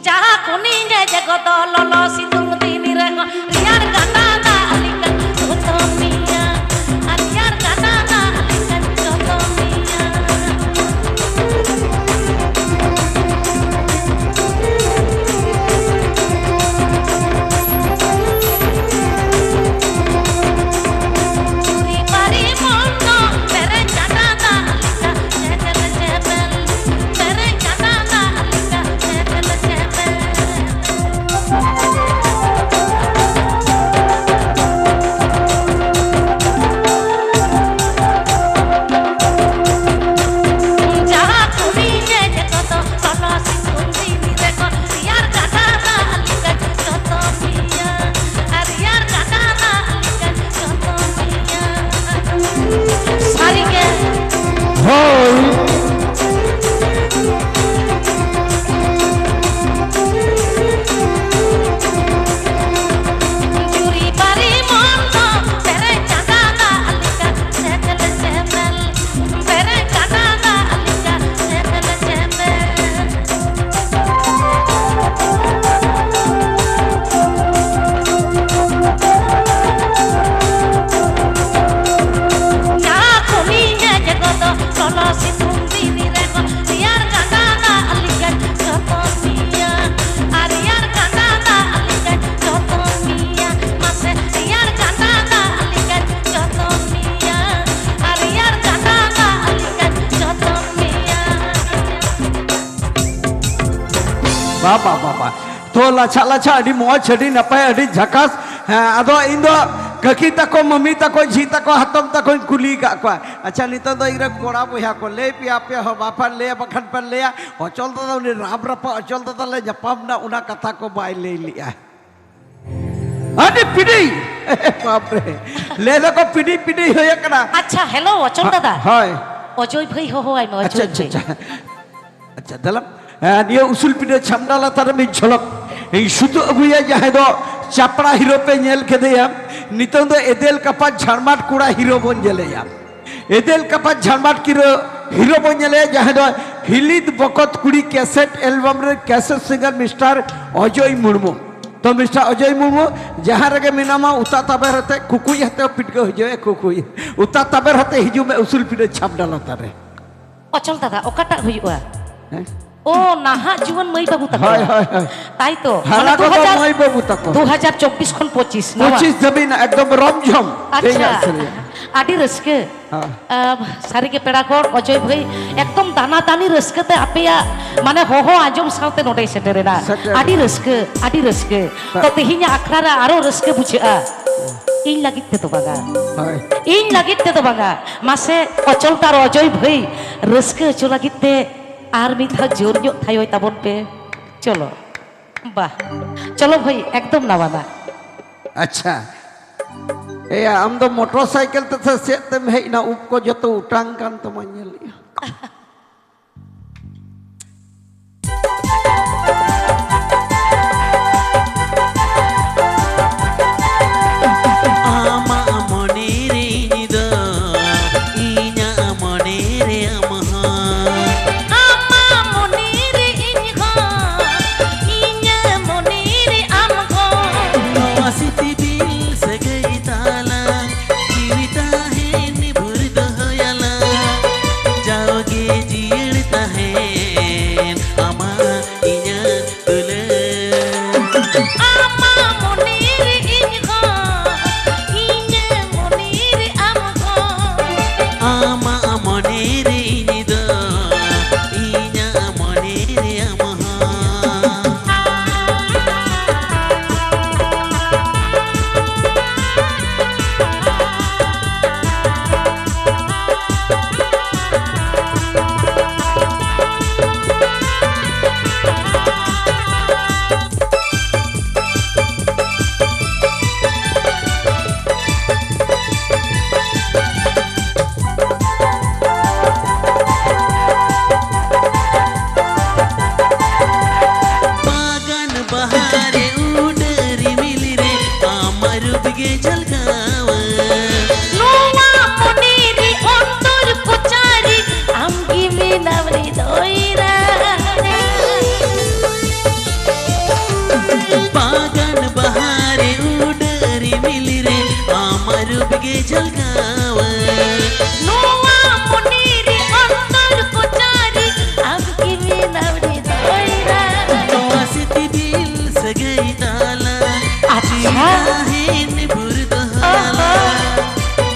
ᱡᱟᱦᱟᱸ ᱠᱷᱚᱱᱤᱧ ᱦᱮᱡ ᱜᱚᱫᱚᱜ ᱞᱚᱞᱚ ᱥᱤᱛᱩᱝ ᱫᱤᱱ ᱨᱮᱦᱚᱸ ᱨᱮᱭᱟᱲ ᱜᱟᱰᱟ ᱫᱟᱜ ᱞᱮᱠᱟ ᱡᱚᱛᱚᱱ ᱢᱮᱭᱟ᱾ ᱟᱨ ᱨᱮᱭᱟᱲ ᱜᱟᱰᱟ ᱫᱟᱜ ᱞᱮᱠᱟ ᱡᱚᱛᱚᱱ ᱢᱮᱭᱟ᱾ ᱪᱩᱨᱤ ᱯᱟᱨᱤ ᱢᱚᱱ ᱫᱚ ᱯᱮᱨᱮᱡ ᱜᱟᱰᱟ ᱫᱟᱜ ᱞᱮᱠᱟ ᱪᱮᱦᱮᱞ ᱪᱮᱯᱮᱞ᱾ ᱯᱮᱨᱮᱡ ᱜᱟᱰᱟ ᱫᱟᱜ ᱞᱮᱠᱟ ᱪᱮᱦᱮᱞ ᱪᱮᱯᱮᱞ᱾ ᱡᱟᱦᱟᱸ ᱠᱩᱲᱤ ᱧᱮᱞ ᱠᱚᱫᱚ ᱞᱚᱞᱚ ᱥᱤᱛᱩᱝ ᱫᱤᱱ ᱨᱮᱠᱚ ᱨᱮᱭᱟᱲ ᱜᱟᱰᱟ ᱫᱟᱜ ᱞᱮᱠᱟ ᱡᱚᱛᱚᱱ ᱢᱮᱭᱟ᱾ ᱟᱨ ᱨᱮᱭᱟᱲ ᱜᱟᱰᱟ ᱫᱟᱜ ᱞᱮᱠᱟ ᱡᱚᱛᱚᱱ ᱢᱮᱭᱟ᱾ ᱥᱟᱹᱨᱤᱜᱮ᱾ ᱦᱳᱭ᱾ ᱡᱩᱨᱤ ᱯᱟᱨᱤ ᱢᱚᱱ ᱫᱚ ᱯᱮᱨᱮᱡ ᱜᱟᱰᱟ ᱫᱟᱜ ᱞᱮᱠᱟ ᱪᱮᱦᱮᱞ ᱪᱮᱯᱮᱞ᱾ ᱯᱮᱨᱮᱡ ᱜᱟᱰᱟ ᱫᱟᱜ ᱞᱮᱠᱟ ᱪᱮᱦᱮᱞ ᱪᱮᱯᱮᱞ᱾ ᱡᱟᱦᱟᱸ ᱠᱷᱚᱱᱤᱧ ᱦᱮᱡ ᱜᱚᱫᱚᱜ ᱞᱚᱞᱚ ᱥᱤᱛᱩᱝ ᱫᱤᱱ ᱨᱮᱦᱚᱸ ᱨᱮᱭᱟᱲ ᱜᱟᱰᱟ ᱫᱟᱜ ᱞᱮᱠᱟᱧ ᱡᱚᱛᱚᱱ ᱢᱮᱭᱟ᱾ ᱟᱨ ᱨᱮᱭᱟᱲ ᱜᱟᱰᱟ ᱫᱟᱜ ᱞᱮᱠᱟᱧ ᱡᱚᱛᱚᱱ ᱢᱮᱭᱟ᱾ ᱢᱟᱥᱮ ᱨᱮᱭᱟᱲ ᱜᱟᱰᱟ ᱫᱟᱜ ᱞᱮᱠᱟᱧ ᱡᱚᱛᱚᱱ ᱢᱮᱭᱟ᱾ ᱟᱨ ᱨᱮᱭᱟᱲ ᱜᱟᱰᱟ ᱫᱟᱜ ᱞᱮᱠᱟᱧ ᱡᱚᱛᱚᱱ ᱢᱮᱭᱟ᱾ ᱵᱟ, ᱵᱟ, ᱵᱟ, ᱵᱟ᱾ ᱛᱚ, ᱞᱟᱪᱷᱟ, ᱞᱟᱪᱷᱟ, ᱟᱹᱰᱤ ᱢᱚᱡᱽ, ᱟᱹᱰᱤ ᱱᱟᱯᱟᱭ, ᱟᱹᱰᱤ ᱡᱷᱟᱠᱟᱥ᱾ ᱦᱮᱸ, ᱟᱫᱚ ᱤᱧ ᱫᱚ ᱠᱟᱹᱠᱤ ᱛᱟᱠᱚ, ᱢᱟᱹᱢᱤ ᱛᱟᱠᱚ, ᱡᱷᱤ ᱛᱟᱠᱚ, ᱦᱟᱛᱚᱢ ᱛᱟᱠᱚᱧ ᱠᱩᱞᱤ ᱟᱠᱟᱫ ᱠᱚᱣᱟ᱾ ᱟᱪᱪᱷᱟ, ᱱᱤᱛᱚᱜ ᱫᱚ ᱤᱧᱨᱮᱱ ᱠᱚᱲᱟ ᱵᱚᱭᱦᱟ ᱠᱚ, ᱞᱟᱹᱭ ᱯᱮᱭᱟ, ᱟᱯᱮ ᱦᱚᱸ ᱵᱟᱯᱮ ᱞᱟᱹᱭᱟ, ᱵᱟᱠᱷᱟᱱ ᱯᱮ ᱞᱟᱹᱭᱟ, ᱚᱪᱚᱞ ᱫᱟᱫᱟ, ᱩᱱᱤ ᱨᱟᱢ ᱨᱟᱯᱟ ᱚᱪᱚᱞ ᱫᱟᱫᱟ ᱞᱮ ᱧᱟᱯᱟᱢ ᱮᱱᱟ, ᱚᱱᱟ ᱠᱟᱛᱷᱟ ᱠᱚ ᱵᱟᱭ ᱞᱟᱹᱭ ᱞᱮᱜᱼᱟ᱾ ᱟᱹᱰᱤ ᱯᱤᱰᱤ᱾ ᱵᱟᱯᱨᱮ, ᱞᱟᱹᱭ ᱫᱟᱠᱚ ᱯᱤᱰᱤ ᱯᱤᱰᱤ ᱦᱩᱭ ᱟᱠᱟᱱᱟ᱾ ᱟᱪᱪᱷᱟ, ᱦᱮᱞᱳ, ᱚᱪᱚᱞ ᱫᱟᱫᱟ᱾ ᱦᱳᱭ᱾ ᱚᱡᱚᱭ ᱵᱷᱟᱹᱭ ᱦᱚᱦᱚᱣᱟᱭ ᱢᱮ, ᱟᱪᱪᱷᱟ, ᱚᱡᱚᱭ ᱟᱪᱪᱷᱟ, ᱵᱷᱟᱹᱭ᱾ ᱟᱪᱪᱷᱟ᱾ ᱟᱪᱪᱷᱟ, ᱫᱮᱞᱟ᱾ ᱦᱮᱸ, ᱱᱤᱭᱟᱹ ᱩᱥᱩᱞ ᱯᱤᱰᱟᱹ ᱪᱷᱟᱢᱰᱟ ᱞᱟᱛᱟᱨ ᱨᱮ ᱢᱤᱫ ᱡᱷᱚᱞᱚᱠ ᱤᱧ ᱥᱩᱛᱩᱜ ᱟᱹᱜᱩᱭᱟ, ᱡᱟᱦᱟᱸᱭ ᱫᱚ ᱪᱟᱯᱲᱟ ᱦᱤᱨᱳ ᱯᱮ ᱧᱮᱞ ᱠᱮᱫᱮᱭᱟ᱾ ᱱᱤᱛᱚᱝ ᱫᱚ ᱮᱫᱮᱞ ᱠᱟᱯᱟ ᱡᱷᱟᱲᱢᱟᱴ ᱠᱚᱲᱟ ᱦᱤᱨᱳ ᱵᱚᱱ ᱧᱮᱞᱮᱭᱟ᱾ ᱮᱫᱮᱞ ᱠᱟᱯᱟ ᱡᱷᱟᱲᱢᱟᱴ ᱠᱤᱨᱟᱹ ᱦᱤᱨᱳ ᱵᱚᱱ ᱧᱮᱞᱮᱭᱟ, ᱡᱟᱦᱟᱸᱭ ᱫᱚ ᱦᱤᱞᱤᱫ ᱵᱚᱠᱚᱛ ᱠᱩᱲᱤ ᱠᱮᱥᱮᱴ ᱮᱞᱵᱟᱢ ᱨᱮ ᱠᱮᱥᱮᱴ ᱥᱤᱝᱜᱟᱨ ᱢᱤᱥᱴᱟᱨ ᱚᱡᱚᱭ ᱢᱩᱨᱢᱩ᱾ ᱛᱚ ᱢᱤᱥᱴᱟᱨ ᱚᱡᱚᱭ ᱢᱩᱨᱢᱩ, ᱡᱟᱦᱟᱸ ᱨᱮᱜᱮ ᱢᱮᱱᱟᱢᱟ, ᱩᱛᱟ ᱛᱟᱵᱮᱨ ᱟᱛᱮ ᱠᱩᱠᱩᱭ ᱟᱛᱮ ᱯᱤᱴᱠᱟᱹ ᱦᱤᱡᱩᱜ ᱮ, ᱠᱩᱠᱩᱭ᱾ ᱩᱛᱟ ᱛᱟᱵᱮᱨ ᱟᱛᱮ ᱦᱤᱡᱩᱜ ᱢᱮ ᱩᱥᱩᱞ ᱯᱤᱰᱟᱹ ᱪᱷᱟᱢᱰᱟ ᱞᱟᱛᱟᱨ ᱨᱮ᱾ ᱚᱪᱚᱞ ᱫᱟᱫᱟ, ᱚᱠᱟᱴᱟᱜ ᱦᱩᱭᱩᱜᱼᱟ? ᱦᱮᱸ? ᱳ, ᱱᱟᱦᱟᱜ ᱡᱩᱣᱟᱹᱱ ᱢᱟᱹᱭ ᱵᱟᱹᱵᱩ ᱛᱟᱠᱚ᱾ ᱦᱳᱭ, ᱦᱳᱭ, ᱦᱳᱭ᱾ ᱛᱟᱭ ᱛᱚ? ᱦᱟᱨᱟ ᱢᱟᱱᱮ ᱠᱚᱫᱚ ᱫᱩ ᱦᱟᱡᱟᱨ, ᱢᱟᱹᱭ ᱵᱟᱹᱵᱩ ᱛᱟᱠᱚ᱾ ᱫᱩ ᱦᱟᱡᱟᱨ ᱪᱚᱵᱵᱤᱥ ᱠᱷᱚᱱ ᱯᱚᱸᱪᱤᱥ, ᱱᱟᱣᱟ᱾ ᱯᱚᱸᱪᱤᱥ ᱫᱷᱟᱹᱵᱤᱡ ᱱᱟ ᱮᱠᱫᱚᱢ ᱨᱚᱢ ᱡᱷᱚᱢ᱾ ᱟᱪᱪᱷᱟ᱾ ᱴᱷᱤᱠ ᱟᱪᱷᱮ? ᱟᱹᱰᱤ ᱨᱟᱹᱥᱠᱟᱹ᱾ ᱦᱮᱸ᱾ ᱟᱢ, ᱥᱟᱹᱨᱤᱜᱮ ᱯᱮᱲᱟ ᱦᱚᱲ, ᱚᱡᱚᱭ ᱵᱷᱟᱹᱭ, ᱮᱠᱫᱚᱢ ᱫᱟᱱᱟ ᱫᱟᱱᱤ ᱨᱟᱹᱥᱠᱟᱹ ᱛᱮ ᱟᱯᱮᱭᱟᱜ, ᱢᱟᱱᱮ, ᱦᱚᱦᱚ ᱟᱸᱡᱚᱢ ᱥᱟᱶᱛᱮ ᱱᱚᱰᱮᱭ ᱥᱮᱴᱮᱨᱮᱱᱟ᱾ ᱥᱮᱴᱮᱨ᱾ ᱟᱹᱰᱤ ᱨᱟᱹᱥᱠᱟᱹ, ᱟᱹᱰᱤ ᱨᱟᱹᱥᱠᱟᱹ᱾ ᱦᱮᱸ᱾ ᱛᱚ, ᱛᱮᱦᱮᱧᱟᱜ ᱟᱠᱷᱲᱟ ᱨᱮ ᱟᱨᱚ ᱨᱟᱹᱥᱠᱟᱹ ᱵᱩᱡᱷᱟᱹᱜᱼᱟ᱾ ᱤᱧ ᱞᱟᱹᱜᱤᱫ ᱛᱮᱫᱚ ᱵᱟᱝᱟ᱾ ᱦᱳᱭ᱾ ᱤᱧ ᱞᱟᱹᱜᱤᱫ ᱛᱮᱫᱚ ᱵᱟᱝᱟ᱾ ᱢᱟᱥᱮ, ᱚᱪᱚᱞ ᱫᱟ ᱟᱨ ᱚᱡᱚᱭ ᱵᱷᱟᱹᱭ, ᱨᱟᱹᱥᱠᱟᱹ ᱦᱚᱪᱚ ᱞᱟᱹᱜᱤᱫ ᱛᱮ ᱟᱨ ᱢᱤᱫ ᱫᱷᱟᱣ ᱡᱳᱨ ᱧᱚᱜ ᱛᱷᱟᱭᱚᱭ ᱛᱟᱵᱚᱱ ᱯᱮ᱾ ᱪᱚᱞᱚ᱾ ᱵᱟᱦ᱾ ᱪᱚᱞᱚ ᱵᱷᱟᱹᱭ, ᱮᱠᱫᱚᱢ ᱱᱟᱣᱟᱱᱟᱜ᱾ ᱟᱪᱪᱷᱟ᱾ ᱮᱭᱟ, ᱟᱢ ᱫᱚ ᱢᱚᱴᱚᱨ ᱥᱟᱭᱠᱮᱞ ᱛᱮ ᱥᱮ ᱪᱮᱫ ᱛᱮᱢ ᱦᱮᱡ ᱮᱱᱟ? ᱩᱵ ᱠᱚ ᱡᱚᱛᱚ ᱚᱴᱟᱝ ᱠᱟᱱ ᱛᱟᱢᱟ, ᱧᱮᱞᱮᱜᱼᱟ᱾ ᱟᱢᱟᱜ ᱢᱚᱱᱮ ᱨᱮ ᱤᱧ ᱫᱚ, ᱤᱧᱟᱹᱜ ᱢᱚᱱᱮ ᱨᱮ ᱟᱢ ᱦᱚᱸ᱾ ᱟᱢᱟᱜ ᱢᱚᱱᱮ ᱨᱮ ᱤᱧ ᱦᱚᱸ, ᱤᱧᱟᱹᱜ ᱢᱚᱱᱮ ᱨᱮ ᱟᱢ ᱦᱚᱸ᱾ ᱱᱚᱣᱟ ᱥᱤᱯᱤᱵᱤᱞ ᱥᱟᱹᱜᱟᱹᱭ ᱛᱟᱞᱟᱝ, ᱡᱤᱣᱤ ᱛᱟᱦᱮᱱ ᱵᱷᱳᱨ ᱫᱚᱦᱚᱭᱟᱞᱟᱝ᱾ ᱡᱟᱣᱜᱮ ᱜᱮ ᱡᱷᱟᱞᱠᱟᱣᱟ᱾ ᱱᱚᱣᱟ ᱢᱚᱱᱮ ᱨᱮ ᱚᱱᱛᱚᱨ ᱠᱚᱪᱟᱨᱤ ᱟᱢ ᱜᱮ ᱢᱮᱱᱟᱢ ᱨᱮ ᱫᱚᱭᱨᱟ᱾ ᱵᱟᱜᱟᱱ ᱵᱟᱦᱟ ᱨᱮ ᱩᱰᱟᱹᱜ ᱨᱤᱢᱤᱞ ᱨᱮ ᱟᱢᱟᱜ ᱨᱩᱯ ᱜᱮ ᱡᱷᱟᱞᱠᱟᱣᱟ᱾ ᱱᱚᱣᱟ ᱢᱚᱱᱮ ᱨᱮ ᱚᱱᱛᱚᱨ ᱠᱚᱪᱟᱨᱤ ᱟᱢ ᱜᱮ ᱢᱮᱱᱟᱢ ᱨᱮ ᱫᱚᱭᱨᱟ᱾ ᱛᱚᱣᱟ ᱥᱤᱯᱤᱵᱤᱞ ᱥᱟᱹᱜᱟᱹᱭ ᱛᱟᱞᱟ᱾ ᱟᱪᱪᱷᱟ᱾ ᱡᱤᱣᱤ ᱛᱟᱦᱮᱱ ᱵᱷᱳᱨ ᱫᱚ ᱦᱟᱞᱟ᱾ ᱚᱦᱚ᱾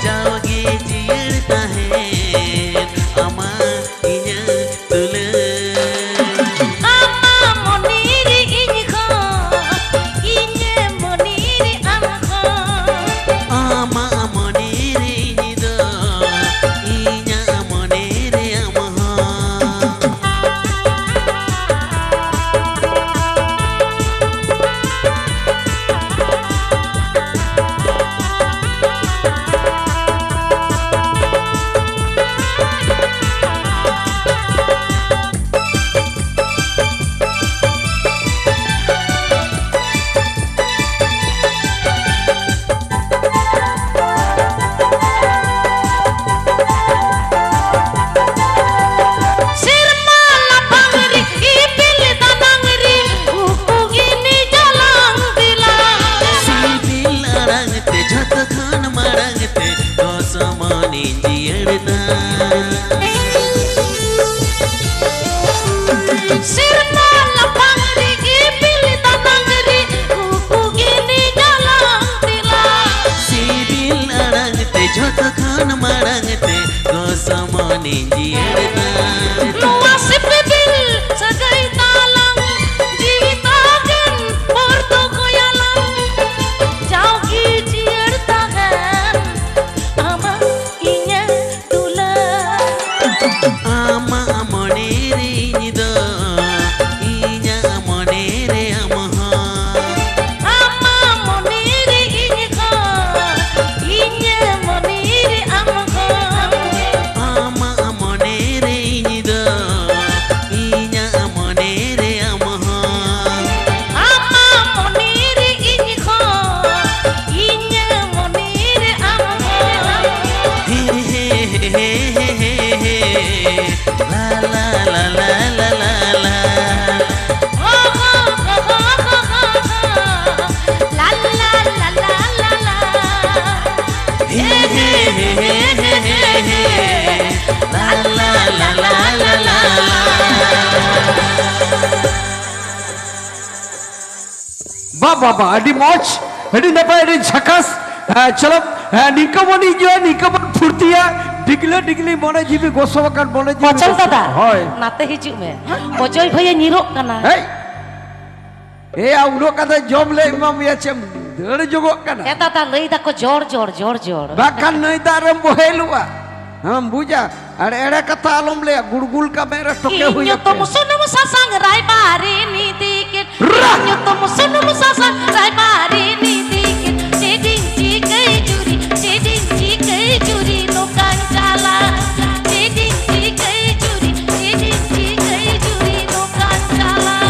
ᱡᱟᱣᱜᱮ ᱡᱤᱭᱟᱹᱲ ᱛᱟᱦᱮᱱ ᱟᱢᱟᱜ ᱤᱧᱟᱹᱜ ᱫᱩᱞᱟᱹᱲ᱾ ᱟᱢᱟᱜ ᱢᱚᱱᱮ ᱨᱮ ᱤᱧ ᱦᱚᱸ, ᱤᱧᱟᱹᱜ ᱢᱚᱱᱮ ᱨᱮ ᱟᱢ ᱦᱚᱸ᱾ ᱟᱢᱟᱜ ᱢᱚᱱᱮ ᱨᱮ ᱤᱧ ᱫᱚ, ᱤᱧᱟᱹᱜ ᱢᱚᱱᱮ ᱨᱮ ᱟᱢ ᱦᱚᱸ᱾ ᱵᱟᱵᱟ, ᱟᱹᱰᱤ ᱢᱚᱡᱽ, ᱟᱹᱰᱤ ᱱᱟᱯᱟᱭ, ᱟᱹᱰᱤ ᱡᱷᱟᱠᱟᱥ᱾ ᱦᱮᱸ, ᱪᱚᱞᱚ, ᱦᱮᱸ, ᱱᱤᱝᱠᱟᱹ ᱵᱚᱱ enjoy, ᱱᱤᱝᱠᱟᱹ ᱵᱚᱱ ᱯᱷᱩᱨᱛᱤᱭᱟ᱾ ᱰᱤᱜᱽᱞᱟᱹ ᱰᱤᱜᱽᱞᱤ ᱢᱚᱱᱮ ᱡᱤᱣᱤ ᱜᱚᱥᱚ ᱟᱠᱟᱱ ᱢᱚᱱᱮ ᱡᱤᱣᱤ ᱚᱪᱚᱞ ᱜᱚᱥᱚ-, ᱫᱟᱫᱟ, ᱦᱳᱭ᱾ ᱱᱟᱛᱮ ᱦᱤᱡᱩᱜ ᱢᱮ᱾ ᱚᱡᱚᱭ ᱵᱷᱟᱹᱭᱮ ᱧᱤᱨᱚᱜ ᱠᱟᱱᱟ᱾ ᱦᱮᱭ! ᱮᱭᱟ, ᱩᱱᱟᱹᱜ ᱠᱟᱛᱮ ᱡᱚᱢ ᱞᱮ ᱮᱢᱟᱢ ᱭᱟ, ᱪᱮᱫ ᱮᱢ ᱫᱟᱹᱲ ᱡᱚᱜᱚᱜ ᱠᱟᱱᱟ? ᱮ ᱫᱟᱫᱟ, ᱞᱟᱹᱭ ᱫᱟᱠᱚ ᱡᱚᱲ, ᱡᱚᱲ, ᱡᱚᱲ, ᱡᱚᱲ᱾ ᱵᱟᱠᱷᱟᱱ ᱱᱟᱹᱭ ᱫᱟᱜ ᱨᱮᱢ ᱵᱚᱦᱮᱞᱚᱜᱼᱟ᱾ ᱦᱮᱸ, ᱵᱩᱡᱟ? ᱟᱨ ᱮᱲᱮ ᱠᱟᱛᱷᱟ ᱟᱞᱚᱢ ᱞᱟᱹᱭᱟ, ᱜᱩᱲᱜᱩᱞ ᱠᱟᱢᱮ ᱨᱮ ᱴᱷᱚᱠᱮ ᱤᱧ ᱦᱩᱭ ᱧᱩᱛᱩᱢ ᱟᱯᱮ᱾ ᱥᱩᱱᱩᱢ ᱥᱟᱥᱟᱝ ᱨᱟᱭᱵᱟᱨᱤᱱ ᱤᱫᱤ ᱠᱮᱫ᱾ ᱨᱟ! ᱤᱧ ᱧᱩᱛᱩᱢ ᱥᱩᱱᱩᱢ ᱥᱟᱥᱟᱝ ᱨᱟᱭᱵᱟᱨᱤᱱ ᱤᱫᱤ ᱠᱮᱫ᱾ ᱪᱮᱫᱤᱧ ᱪᱤᱠᱟᱹᱭ ᱡᱩᱨᱤ, ᱪᱮᱫᱤᱧ ᱪᱤᱠᱟᱹᱭ ᱡᱩᱨᱤ ᱱᱚᱝᱠᱟᱧ ᱪᱟᱞᱟᱜ᱾ ᱪᱮᱫᱤᱧ ᱪᱤᱠᱟᱹᱭ ᱡᱩᱨᱤ, ᱪᱮᱫᱤᱧ ᱪᱤᱠᱟᱹᱭ ᱡᱩᱨᱤ ᱱᱚᱝᱠᱟᱧ ᱪᱟᱞᱟᱜ᱾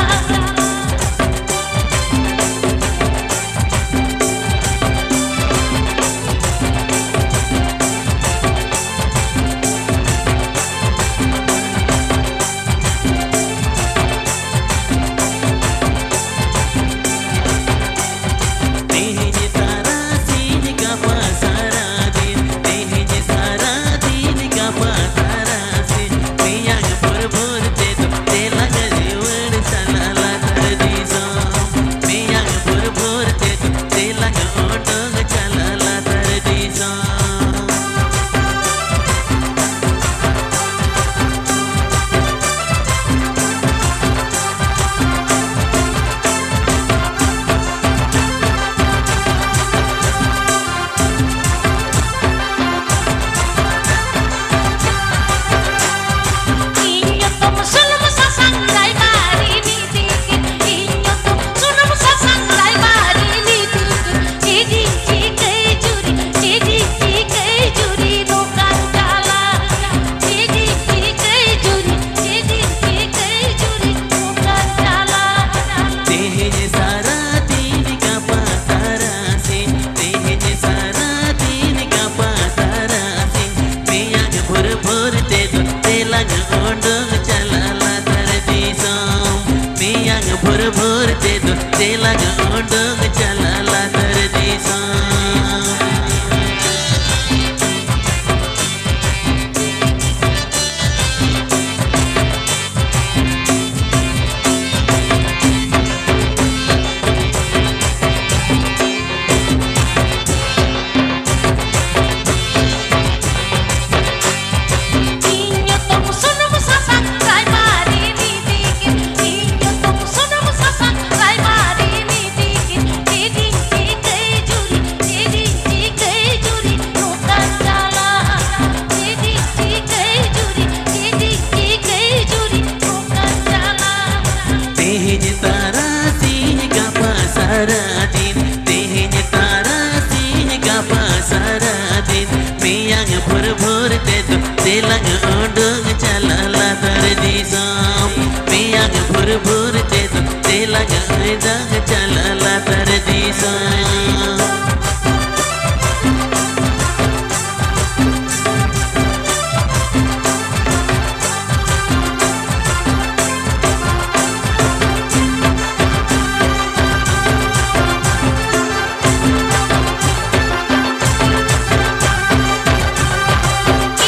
ᱛᱮᱞᱟᱝ ᱩᱰᱩᱝ ᱪᱟᱞᱟᱜ ᱞᱟᱛᱟᱨ ᱫᱤᱥᱚᱢ, ᱢᱮᱭᱟᱝ ᱵᱷᱳᱨ ᱵᱷᱳᱨ ᱛᱮᱫᱚ ᱛᱮᱞᱟᱝ ᱩᱰᱩᱝ ᱪᱟᱞᱟᱜ ᱞᱟᱛᱟᱨ ᱫᱤᱥᱚᱢ᱾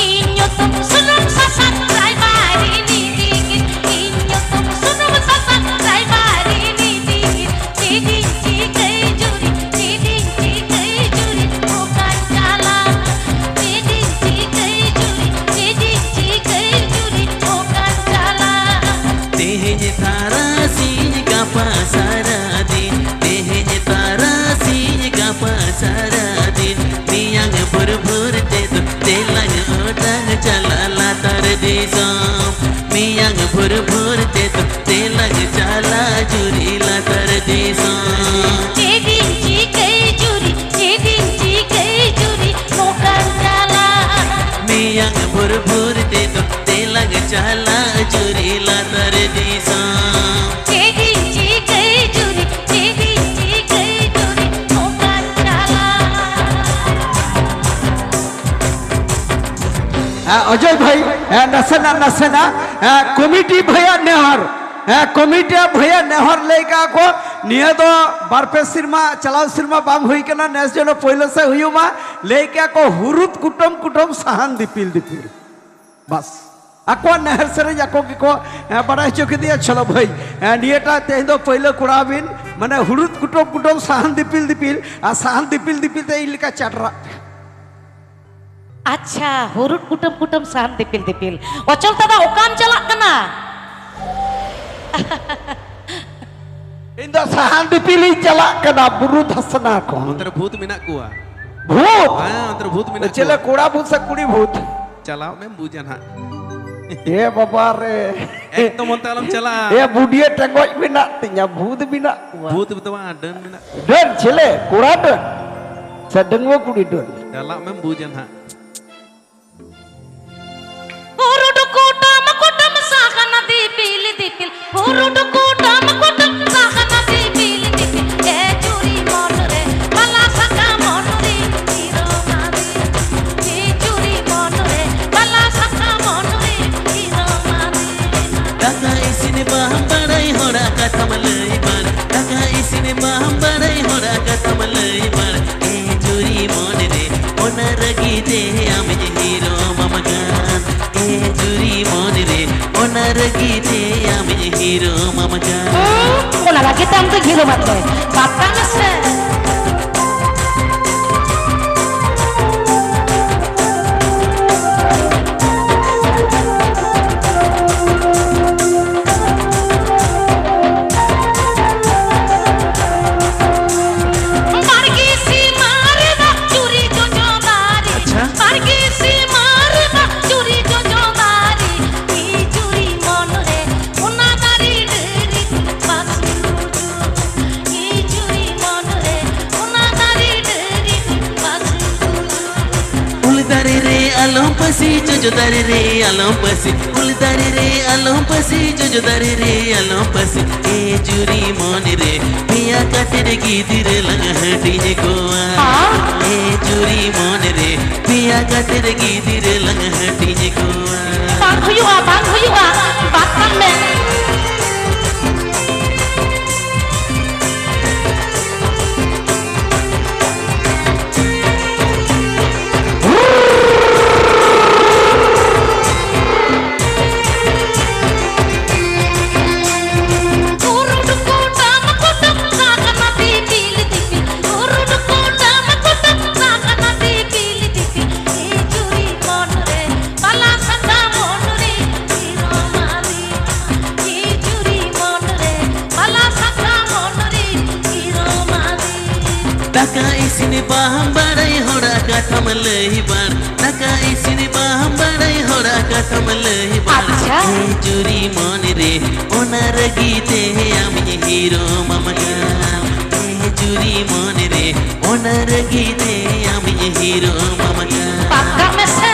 ᱤᱧ ᱧᱩᱛᱩᱢ ᱥᱩᱱᱩᱢ ᱥᱟᱥᱟᱝ ᱨᱟᱭᱵᱟᱨᱤ ᱱᱤᱫᱤ ᱜᱮ, ᱤᱧ ᱧᱩᱛᱩᱢ ᱥᱩᱱᱩᱢ ᱥᱟᱥᱟᱝ ᱨᱟᱭᱵᱟᱨᱤ ᱱᱤᱫᱤ ᱜᱮ, ᱪᱮᱫᱤᱧ ᱪᱤᱠᱟᱹᱭ ᱡᱩᱨᱤ, ᱪᱮᱫᱤᱧ ᱪᱤᱠᱟᱹᱭ ᱡᱩᱨᱤ, ᱚᱠᱟᱧ ᱪᱟᱞᱟᱜ? ᱪᱮᱫᱤᱧ ᱪᱤᱠᱟᱹᱭ ᱡᱩᱨᱤ, ᱪᱮᱫᱤᱧ ᱪᱤᱠᱟᱹᱭ ᱡᱩᱨᱤ, ᱚᱠᱟᱧ ᱪᱟᱞᱟᱜ? ᱛᱮᱦᱮᱧ ᱛᱟᱨᱟᱥᱤᱧ ᱜᱟᱯᱟ ᱥᱟᱨᱟᱫᱤᱱ, ᱛᱮᱦᱮᱧ ᱛᱟᱨᱟᱥᱤᱧ ᱜᱟᱯᱟ ᱥᱟᱨᱟᱫᱤᱱ, ᱢᱮᱭᱟᱝ ᱵᱷᱳᱨ ᱵᱷᱳᱨ ᱛᱮᱫᱚ ᱛᱮᱞᱟᱝ ᱚᱴᱟᱝ ᱪᱟᱞᱟᱜ ᱞᱟᱛᱟᱨ ᱫᱤᱥᱚᱢ, ᱢᱮᱭᱟᱝ ᱵᱷᱳᱨ ᱵᱷᱳᱨ ᱛᱮᱫᱚ ᱛᱮᱞᱟᱝ ᱪᱟᱞᱟᱜ ᱡᱩᱨᱤ ᱞᱟᱛᱟᱨ ᱫᱤᱥᱚᱢ᱾ ᱪᱮᱫᱤᱧ ᱪᱤᱠᱟᱹᱭ ᱡᱩᱨᱤ, ᱪᱮᱫᱤᱧ ᱪᱤᱠᱟᱹᱭ ᱡᱩᱨᱤ, ᱱᱚᱝᱠᱟᱢ ᱪᱟᱞᱟᱜ? ᱢᱮᱭᱟᱝ ᱵᱷᱳᱨ ᱵᱷᱳᱨ ᱛᱮᱫᱚ ᱛᱮᱞᱟᱝ ᱪᱟᱞᱟᱜ ᱡᱩᱨᱤ ᱞᱟᱛᱟᱨ ᱫᱤᱥᱚᱢ᱾ ᱪᱮᱫᱤᱧ ᱪᱤᱠᱟᱹᱭ ᱡᱩᱨᱤ, ᱪᱮᱫᱤᱧ ᱪᱤᱠᱟᱹᱭ ᱡᱩᱨᱤ, ᱱᱚᱝᱠᱟᱢ ᱪᱟᱞᱟᱜ? ᱦᱮᱸ, ᱚᱡᱚᱭ ᱵᱷᱟᱹᱭ, ᱦᱮᱸ, ᱱᱟᱥᱮᱱᱟᱜ, ᱱᱟᱥᱮᱱᱟᱜ, ᱦᱮᱸ, ᱠᱚᱢᱤᱴᱤ ᱵᱷᱟᱹᱭᱟᱜ ᱱᱮᱦᱚᱨ, ᱦᱮᱸ, ᱠᱚᱢᱤᱴᱤ ᱵᱷᱟᱹᱭᱟᱜ ᱱᱮᱦᱚᱨ ᱞᱟᱹᱭ ᱠᱟᱜᱼᱟ ᱠᱚ, ᱱᱤᱭᱟᱹ ᱫᱚ ᱵᱟᱨ ᱯᱮ ᱥᱮᱨᱢᱟ, ᱪᱟᱞᱟᱣ ᱥᱮᱨᱢᱟ ᱵᱟᱝ ᱦᱩᱭ ᱠᱟᱱᱟ, ᱱᱮᱥ ᱡᱮᱱᱚ ᱯᱳᱭᱞᱳ ᱥᱮᱫ ᱦᱩᱭᱩᱜ ᱢᱟ᱾ ᱞᱟᱹᱭ ᱠᱮᱜᱼᱟ ᱠᱚ, "ᱦᱩᱨᱩᱫ ᱠᱩᱴᱟᱹᱢ ᱠᱩᱴᱟᱹᱢ ᱥᱟᱦᱟᱱ ᱫᱤᱯᱤᱞ ᱫᱤᱯᱤᱞ", ᱵᱟᱥ᱾ ᱟᱠᱚᱣᱟᱜ ᱱᱮᱦᱚᱨ ᱥᱮᱨᱮᱧ ᱟᱠᱚ ᱜᱮᱠᱚ, ᱮ, ᱵᱟᱲᱟᱭ ᱦᱚᱪᱚ ᱠᱮᱫᱮᱭᱟ᱾ ᱪᱚᱞᱚ ᱵᱷᱟᱹᱭ, ᱮ, ᱱᱤᱭᱟᱹᱴᱟᱜ ᱛᱮᱦᱮᱧ ᱫᱚ ᱯᱟᱹᱭᱞᱟᱹ ᱠᱚᱲᱟ ᱵᱤᱱ, ᱢᱟᱱᱮ, ᱦᱩᱨᱩᱫ ᱠᱩᱴᱟᱹᱢ ᱠᱩᱴᱟᱹᱢ ᱥᱟᱦᱟᱱ ᱫᱤᱯᱤᱞ ᱫᱤᱯᱤᱞ, ᱟᱨ ᱥᱟᱦᱟᱱ ᱫᱤᱯᱤᱞ ᱫᱤᱯᱤᱞ ᱛᱮ ᱤᱧ ᱞᱮᱠᱟ ᱪᱟᱰᱨᱟᱜ ᱯᱮ᱾ ᱟᱪᱪᱷᱟ, ᱦᱩᱨᱩᱫ ᱠᱩᱴᱟᱹᱢ ᱠᱩᱴᱟᱹᱢ ᱥᱟᱦᱟᱱ ᱫᱤᱯᱤᱞ ᱫᱤᱯᱤᱞ᱾ ᱚᱪᱚᱞ ᱫᱟᱫᱟ, ᱚᱠᱟᱢ ᱪᱟᱞᱟᱜ ᱠᱟᱱᱟ? ᱤᱧ ᱫᱚ ᱥᱟᱦᱟᱱ ᱫᱤᱯᱤᱞ ᱤᱧ ᱪᱟᱞᱟᱜ ᱠᱟᱱᱟ, ᱵᱩᱨᱩ ᱫᱷᱟᱥᱱᱟ ᱠᱷᱚᱱ᱾ ᱚᱱᱛᱮ ᱨᱮ ᱵᱷᱩᱛ ᱢᱮᱱᱟᱜ ᱠᱚᱣᱟ᱾ ᱵᱷᱩᱛ? ᱦᱮᱸ, ᱚᱱᱛᱮ ᱨᱮ ᱵᱷᱩᱛ ᱢᱮᱱᱟᱜ ᱪᱮᱞᱮ ᱠᱚᱣᱟ᱾ ᱠᱚᱲᱟ ᱵᱷᱩᱛ ᱥᱮ ᱠᱩᱲᱤ ᱵᱷᱩᱛ? ᱪᱟᱞᱟᱣ ᱢᱮᱢ ᱵᱩᱡᱟ ᱱᱟᱦᱟᱜ᱾ ᱮ ᱵᱟᱵᱟ ᱨᱮ᱾ ᱮᱠᱫᱚᱢ ᱚᱱᱛᱮ ᱟᱞᱚᱢ ᱪᱟᱞᱟᱜᱼᱟ᱾ ᱮ ᱵᱩᱰᱤᱭᱟᱹ ᱴᱮᱸᱜᱚᱡ ᱢᱮᱱᱟᱜ ᱛᱤᱧᱟ, ᱵᱷᱩᱛ ᱢᱮᱱᱟᱜ ᱠᱚᱣᱟ᱾ ᱵᱷᱩᱛ ᱫᱚ ᱵᱟᱝ, ᱰᱟᱹᱱ ᱢᱮᱱᱟᱜ ᱠᱚᱣᱟ᱾ ᱰᱟᱹᱱ ᱪᱮᱞᱮ? ᱠᱚᱲᱟ ᱰᱟᱹᱱ ᱥᱮ ᱰᱟᱺᱜᱩᱣᱟᱹ ᱠᱩᱲᱤ ᱰᱟᱹᱱ? ᱪᱟᱞᱟᱜ ᱢᱮᱢ ᱵᱩᱡᱟ ᱱᱟᱦᱟᱜ᱾ ᱠᱩᱨᱩᱰᱩ ᱠᱩᱰᱟᱹᱢ ᱠᱩᱰᱟᱹᱢ ᱥᱟᱦᱟᱱᱟ ᱫᱤᱯᱤᱞ ᱫᱤᱯᱤᱞ, ᱮ ᱪᱩᱨᱤ ᱢᱚᱱ ᱨᱮ ᱵᱟᱞᱟ ᱥᱟᱠᱟᱢ ᱢᱚᱱ ᱨᱮ ᱦᱤᱨᱳ ᱢᱟᱨᱮ, ᱮ ᱪᱩᱨᱤ ᱢᱚᱱ ᱨᱮ ᱵᱟᱞᱟ ᱥᱟᱠᱟᱢ ᱢᱚᱱ ᱨᱮ ᱦᱤᱨᱳ ᱢᱟᱨᱮ᱾ ᱫᱟᱠᱟ ᱤᱥᱤᱱ ᱵᱟᱢ ᱵᱟᱲᱟᱭ ᱦᱚᱲᱟᱜ ᱠᱟᱛᱷᱟᱢ ᱞᱟᱹᱭ ᱵᱟᱲ, ᱫᱟᱠᱟ ᱤᱥᱤᱱ ᱵᱟᱢ ᱵᱟᱲᱟᱭ ᱦᱚᱲᱟᱜ ᱠᱟᱛᱷᱟᱢ ᱞᱟᱹᱭ ᱵᱟᱲ, ᱮ ᱪᱩᱨᱤ ᱢᱚᱱ ᱨᱮ ᱚᱱᱟ ᱨᱟᱹᱜᱤ ᱛᱮ ᱟᱢᱤᱧ ᱦᱤᱨᱳ ᱢᱟᱢ ᱠᱟᱱ᱾ ᱮ ᱡᱩᱨᱤ ᱢᱚᱱ ᱨᱮ, ᱚᱱᱟ ᱨᱟᱹᱜᱤ ᱛᱮ ᱟᱢᱤᱧ ᱦᱤᱨᱳᱢ ᱟᱢ ᱠᱟᱱ᱾ ᱦᱩᱸ, ᱚᱱᱟ ᱨᱟᱹᱜᱤ ᱛᱮ ᱟᱢ ᱫᱚᱧ ᱦᱤᱨᱳᱢ ᱟᱢ ᱠᱟᱱ᱾ ᱵᱟᱛᱟ ᱢᱮᱥᱮ᱾ ᱵᱟᱲᱜᱮ ᱥᱤᱢᱟᱹ ᱨᱮᱫᱚ ᱪᱩᱨᱤ ᱡᱚᱡᱚ ᱫᱟᱨᱮ᱾ ᱟᱪᱪᱷᱟ᱾ ᱵᱟᱲᱜᱮ ᱥᱤᱢᱟᱹ ᱨᱮᱫᱚ ᱪᱩᱨᱤ ᱡᱚᱡᱚ ᱫᱟᱨᱮ᱾ ᱤ ᱪᱩᱨᱤ ᱢᱚᱱ ᱨᱮ ᱚᱱᱟ ᱫᱟᱨᱮ ᱰᱟᱹᱨᱤ ᱯᱟᱹᱥᱩ ᱡᱩ᱾ ᱤ ᱪᱩᱨᱤ ᱢᱚᱱ ᱨᱮ ᱚᱱᱟ ᱫᱟᱨᱮ ᱰᱟᱹᱨᱤ ᱯᱟᱹᱥᱩ ᱡᱩ᱾ ᱩᱞ ᱫᱟᱨᱮ ᱨᱮ ᱟᱞᱚᱢ ᱯᱟᱹᱥᱤ, ᱡᱚᱡᱚ ᱫᱟᱨᱮ ᱨᱮ ᱟᱞᱚᱢ ᱯᱟᱹᱥᱤ, ᱩᱞ ᱫᱟᱨᱮ ᱨᱮ ᱟᱞᱚᱢ ᱯᱟᱹᱥᱤ, ᱡᱚᱡᱚ ᱫᱟᱨᱮ ᱨᱮ ᱟᱞᱚᱢ ᱯᱟᱹᱥᱤ᱾ ᱮ ᱡᱩᱨᱤ ᱢᱚᱱ ᱨᱮ ᱯᱮᱭᱟ ᱠᱟᱛᱮᱫ ᱜᱤᱫᱽᱨᱟᱹ ᱞᱟᱝ ᱦᱟᱹᱴᱤᱧ ᱠᱚᱣᱟ᱾ ᱦᱚᱸ? ᱮ ᱡᱩᱨᱤ ᱢᱚᱱ ᱨᱮ ᱯᱮᱭᱟ ᱠᱟᱛᱮᱫ ᱜᱤᱫᱽᱨᱟᱹ ᱞᱟᱝ ᱦᱟᱹᱴᱤᱧ ᱠᱚᱣᱟ᱾ ᱵᱟᱝ ᱦᱩᱭᱩᱜᱼᱟ, ᱵᱟᱝ ᱦᱩᱭᱩᱜᱼᱟ, ᱵᱟᱫ ᱠᱟᱜ ᱢᱮ᱾ ᱫᱟᱠᱟ ᱤᱥᱤᱱ ᱵᱟᱢ ᱵᱟᱲᱟᱭ ᱦᱚᱲᱟᱜ ᱠᱟᱛᱷᱟᱢ ᱞᱟᱹᱭ ᱵᱟᱲ, ᱫᱟᱠᱟ ᱤᱥᱤᱱ ᱵᱟᱢ ᱵᱟᱲᱟᱭ ᱦᱚᱲᱟᱜ ᱠᱟᱛᱷᱟᱢ ᱞᱟᱹᱭ ᱵᱟᱲ᱾ ᱟᱪᱪᱷᱟ᱾ ᱮ ᱡᱩᱨᱤ ᱢᱚᱱ ᱨᱮ ᱚᱱᱟ ᱨᱟᱹᱜᱤ ᱛᱮ ᱟᱢᱤᱧ ᱦᱤᱨᱳᱢ ᱟᱢ ᱠᱟᱱ᱾ ᱮ ᱡᱩᱨᱤ ᱢᱚᱱ ᱨᱮ ᱚᱱᱟ ᱨᱟᱹᱜᱤ ᱛᱮ ᱟᱢᱤᱧ ᱦᱤᱨᱳᱢ ᱟᱢ ᱠᱟᱱ᱾ ᱯᱟᱠᱟ ᱢᱮᱥᱮ᱾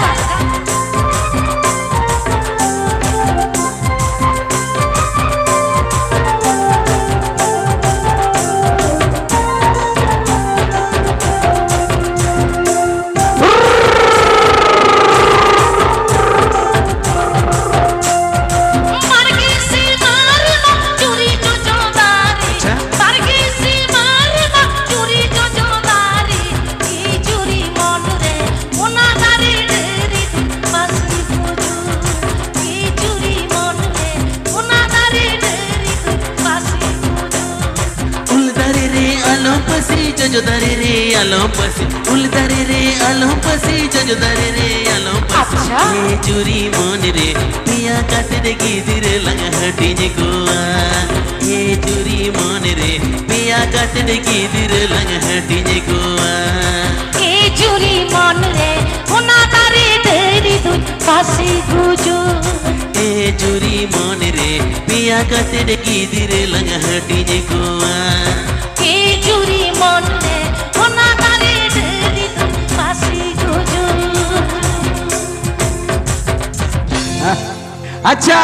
ᱟᱞᱚᱢ ᱯᱟᱹᱥᱤ, ᱩᱞ ᱫᱟᱨᱮ ᱨᱮ ᱟᱞᱚᱢ ᱯᱟᱹᱥᱤ, ᱡᱚᱡᱚ ᱫᱟᱨᱮ ᱨᱮ ᱟᱞᱚᱢ ᱯᱟᱹᱥᱤ᱾ ᱟᱪᱪᱷᱟ᱾ ᱮ ᱡᱩᱨᱤ ᱢᱚᱱ ᱨᱮ ᱯᱮᱭᱟ ᱠᱟᱛᱮ ᱜᱤᱫᱽᱨᱟᱹ ᱞᱟᱝ ᱦᱟᱹᱴᱤᱧ ᱠᱚᱣᱟ᱾ ᱮ ᱡᱩᱨᱤ ᱢᱚᱱ ᱨᱮ ᱯᱮᱭᱟ ᱠᱟᱛᱮ ᱜᱤᱫᱽᱨᱟᱹ ᱞᱟᱝ ᱦᱟᱹᱴᱤᱧ ᱠᱚᱣᱟ᱾ ᱮ ᱡᱩᱨᱤ ᱢᱚᱱ ᱨᱮ ᱚᱱᱟ ᱫᱟᱨᱮ ᱰᱟᱹᱨᱤ ᱫᱩᱧ ᱯᱟᱹᱥᱤ ᱜᱩᱡᱩᱜ᱾ ᱮ ᱡᱩᱨᱤ ᱢᱚᱱ ᱨᱮ ᱯᱮᱭᱟ ᱠᱟᱛᱮ ᱜᱤᱫᱽᱨᱟᱹ ᱞᱟᱝ ᱦᱟᱹᱴᱤᱧ ᱠᱚᱣᱟ᱾ ᱮ ᱡᱩᱨᱤ ᱢᱚᱱ ᱨᱮ ᱚᱱᱟ ᱫᱟᱨᱮ ᱰᱟᱹᱨᱤ ᱫᱩᱧ ᱯᱟᱹᱥᱤ ᱜᱩᱡᱩᱜ᱾ ᱟᱪᱪᱷᱟ,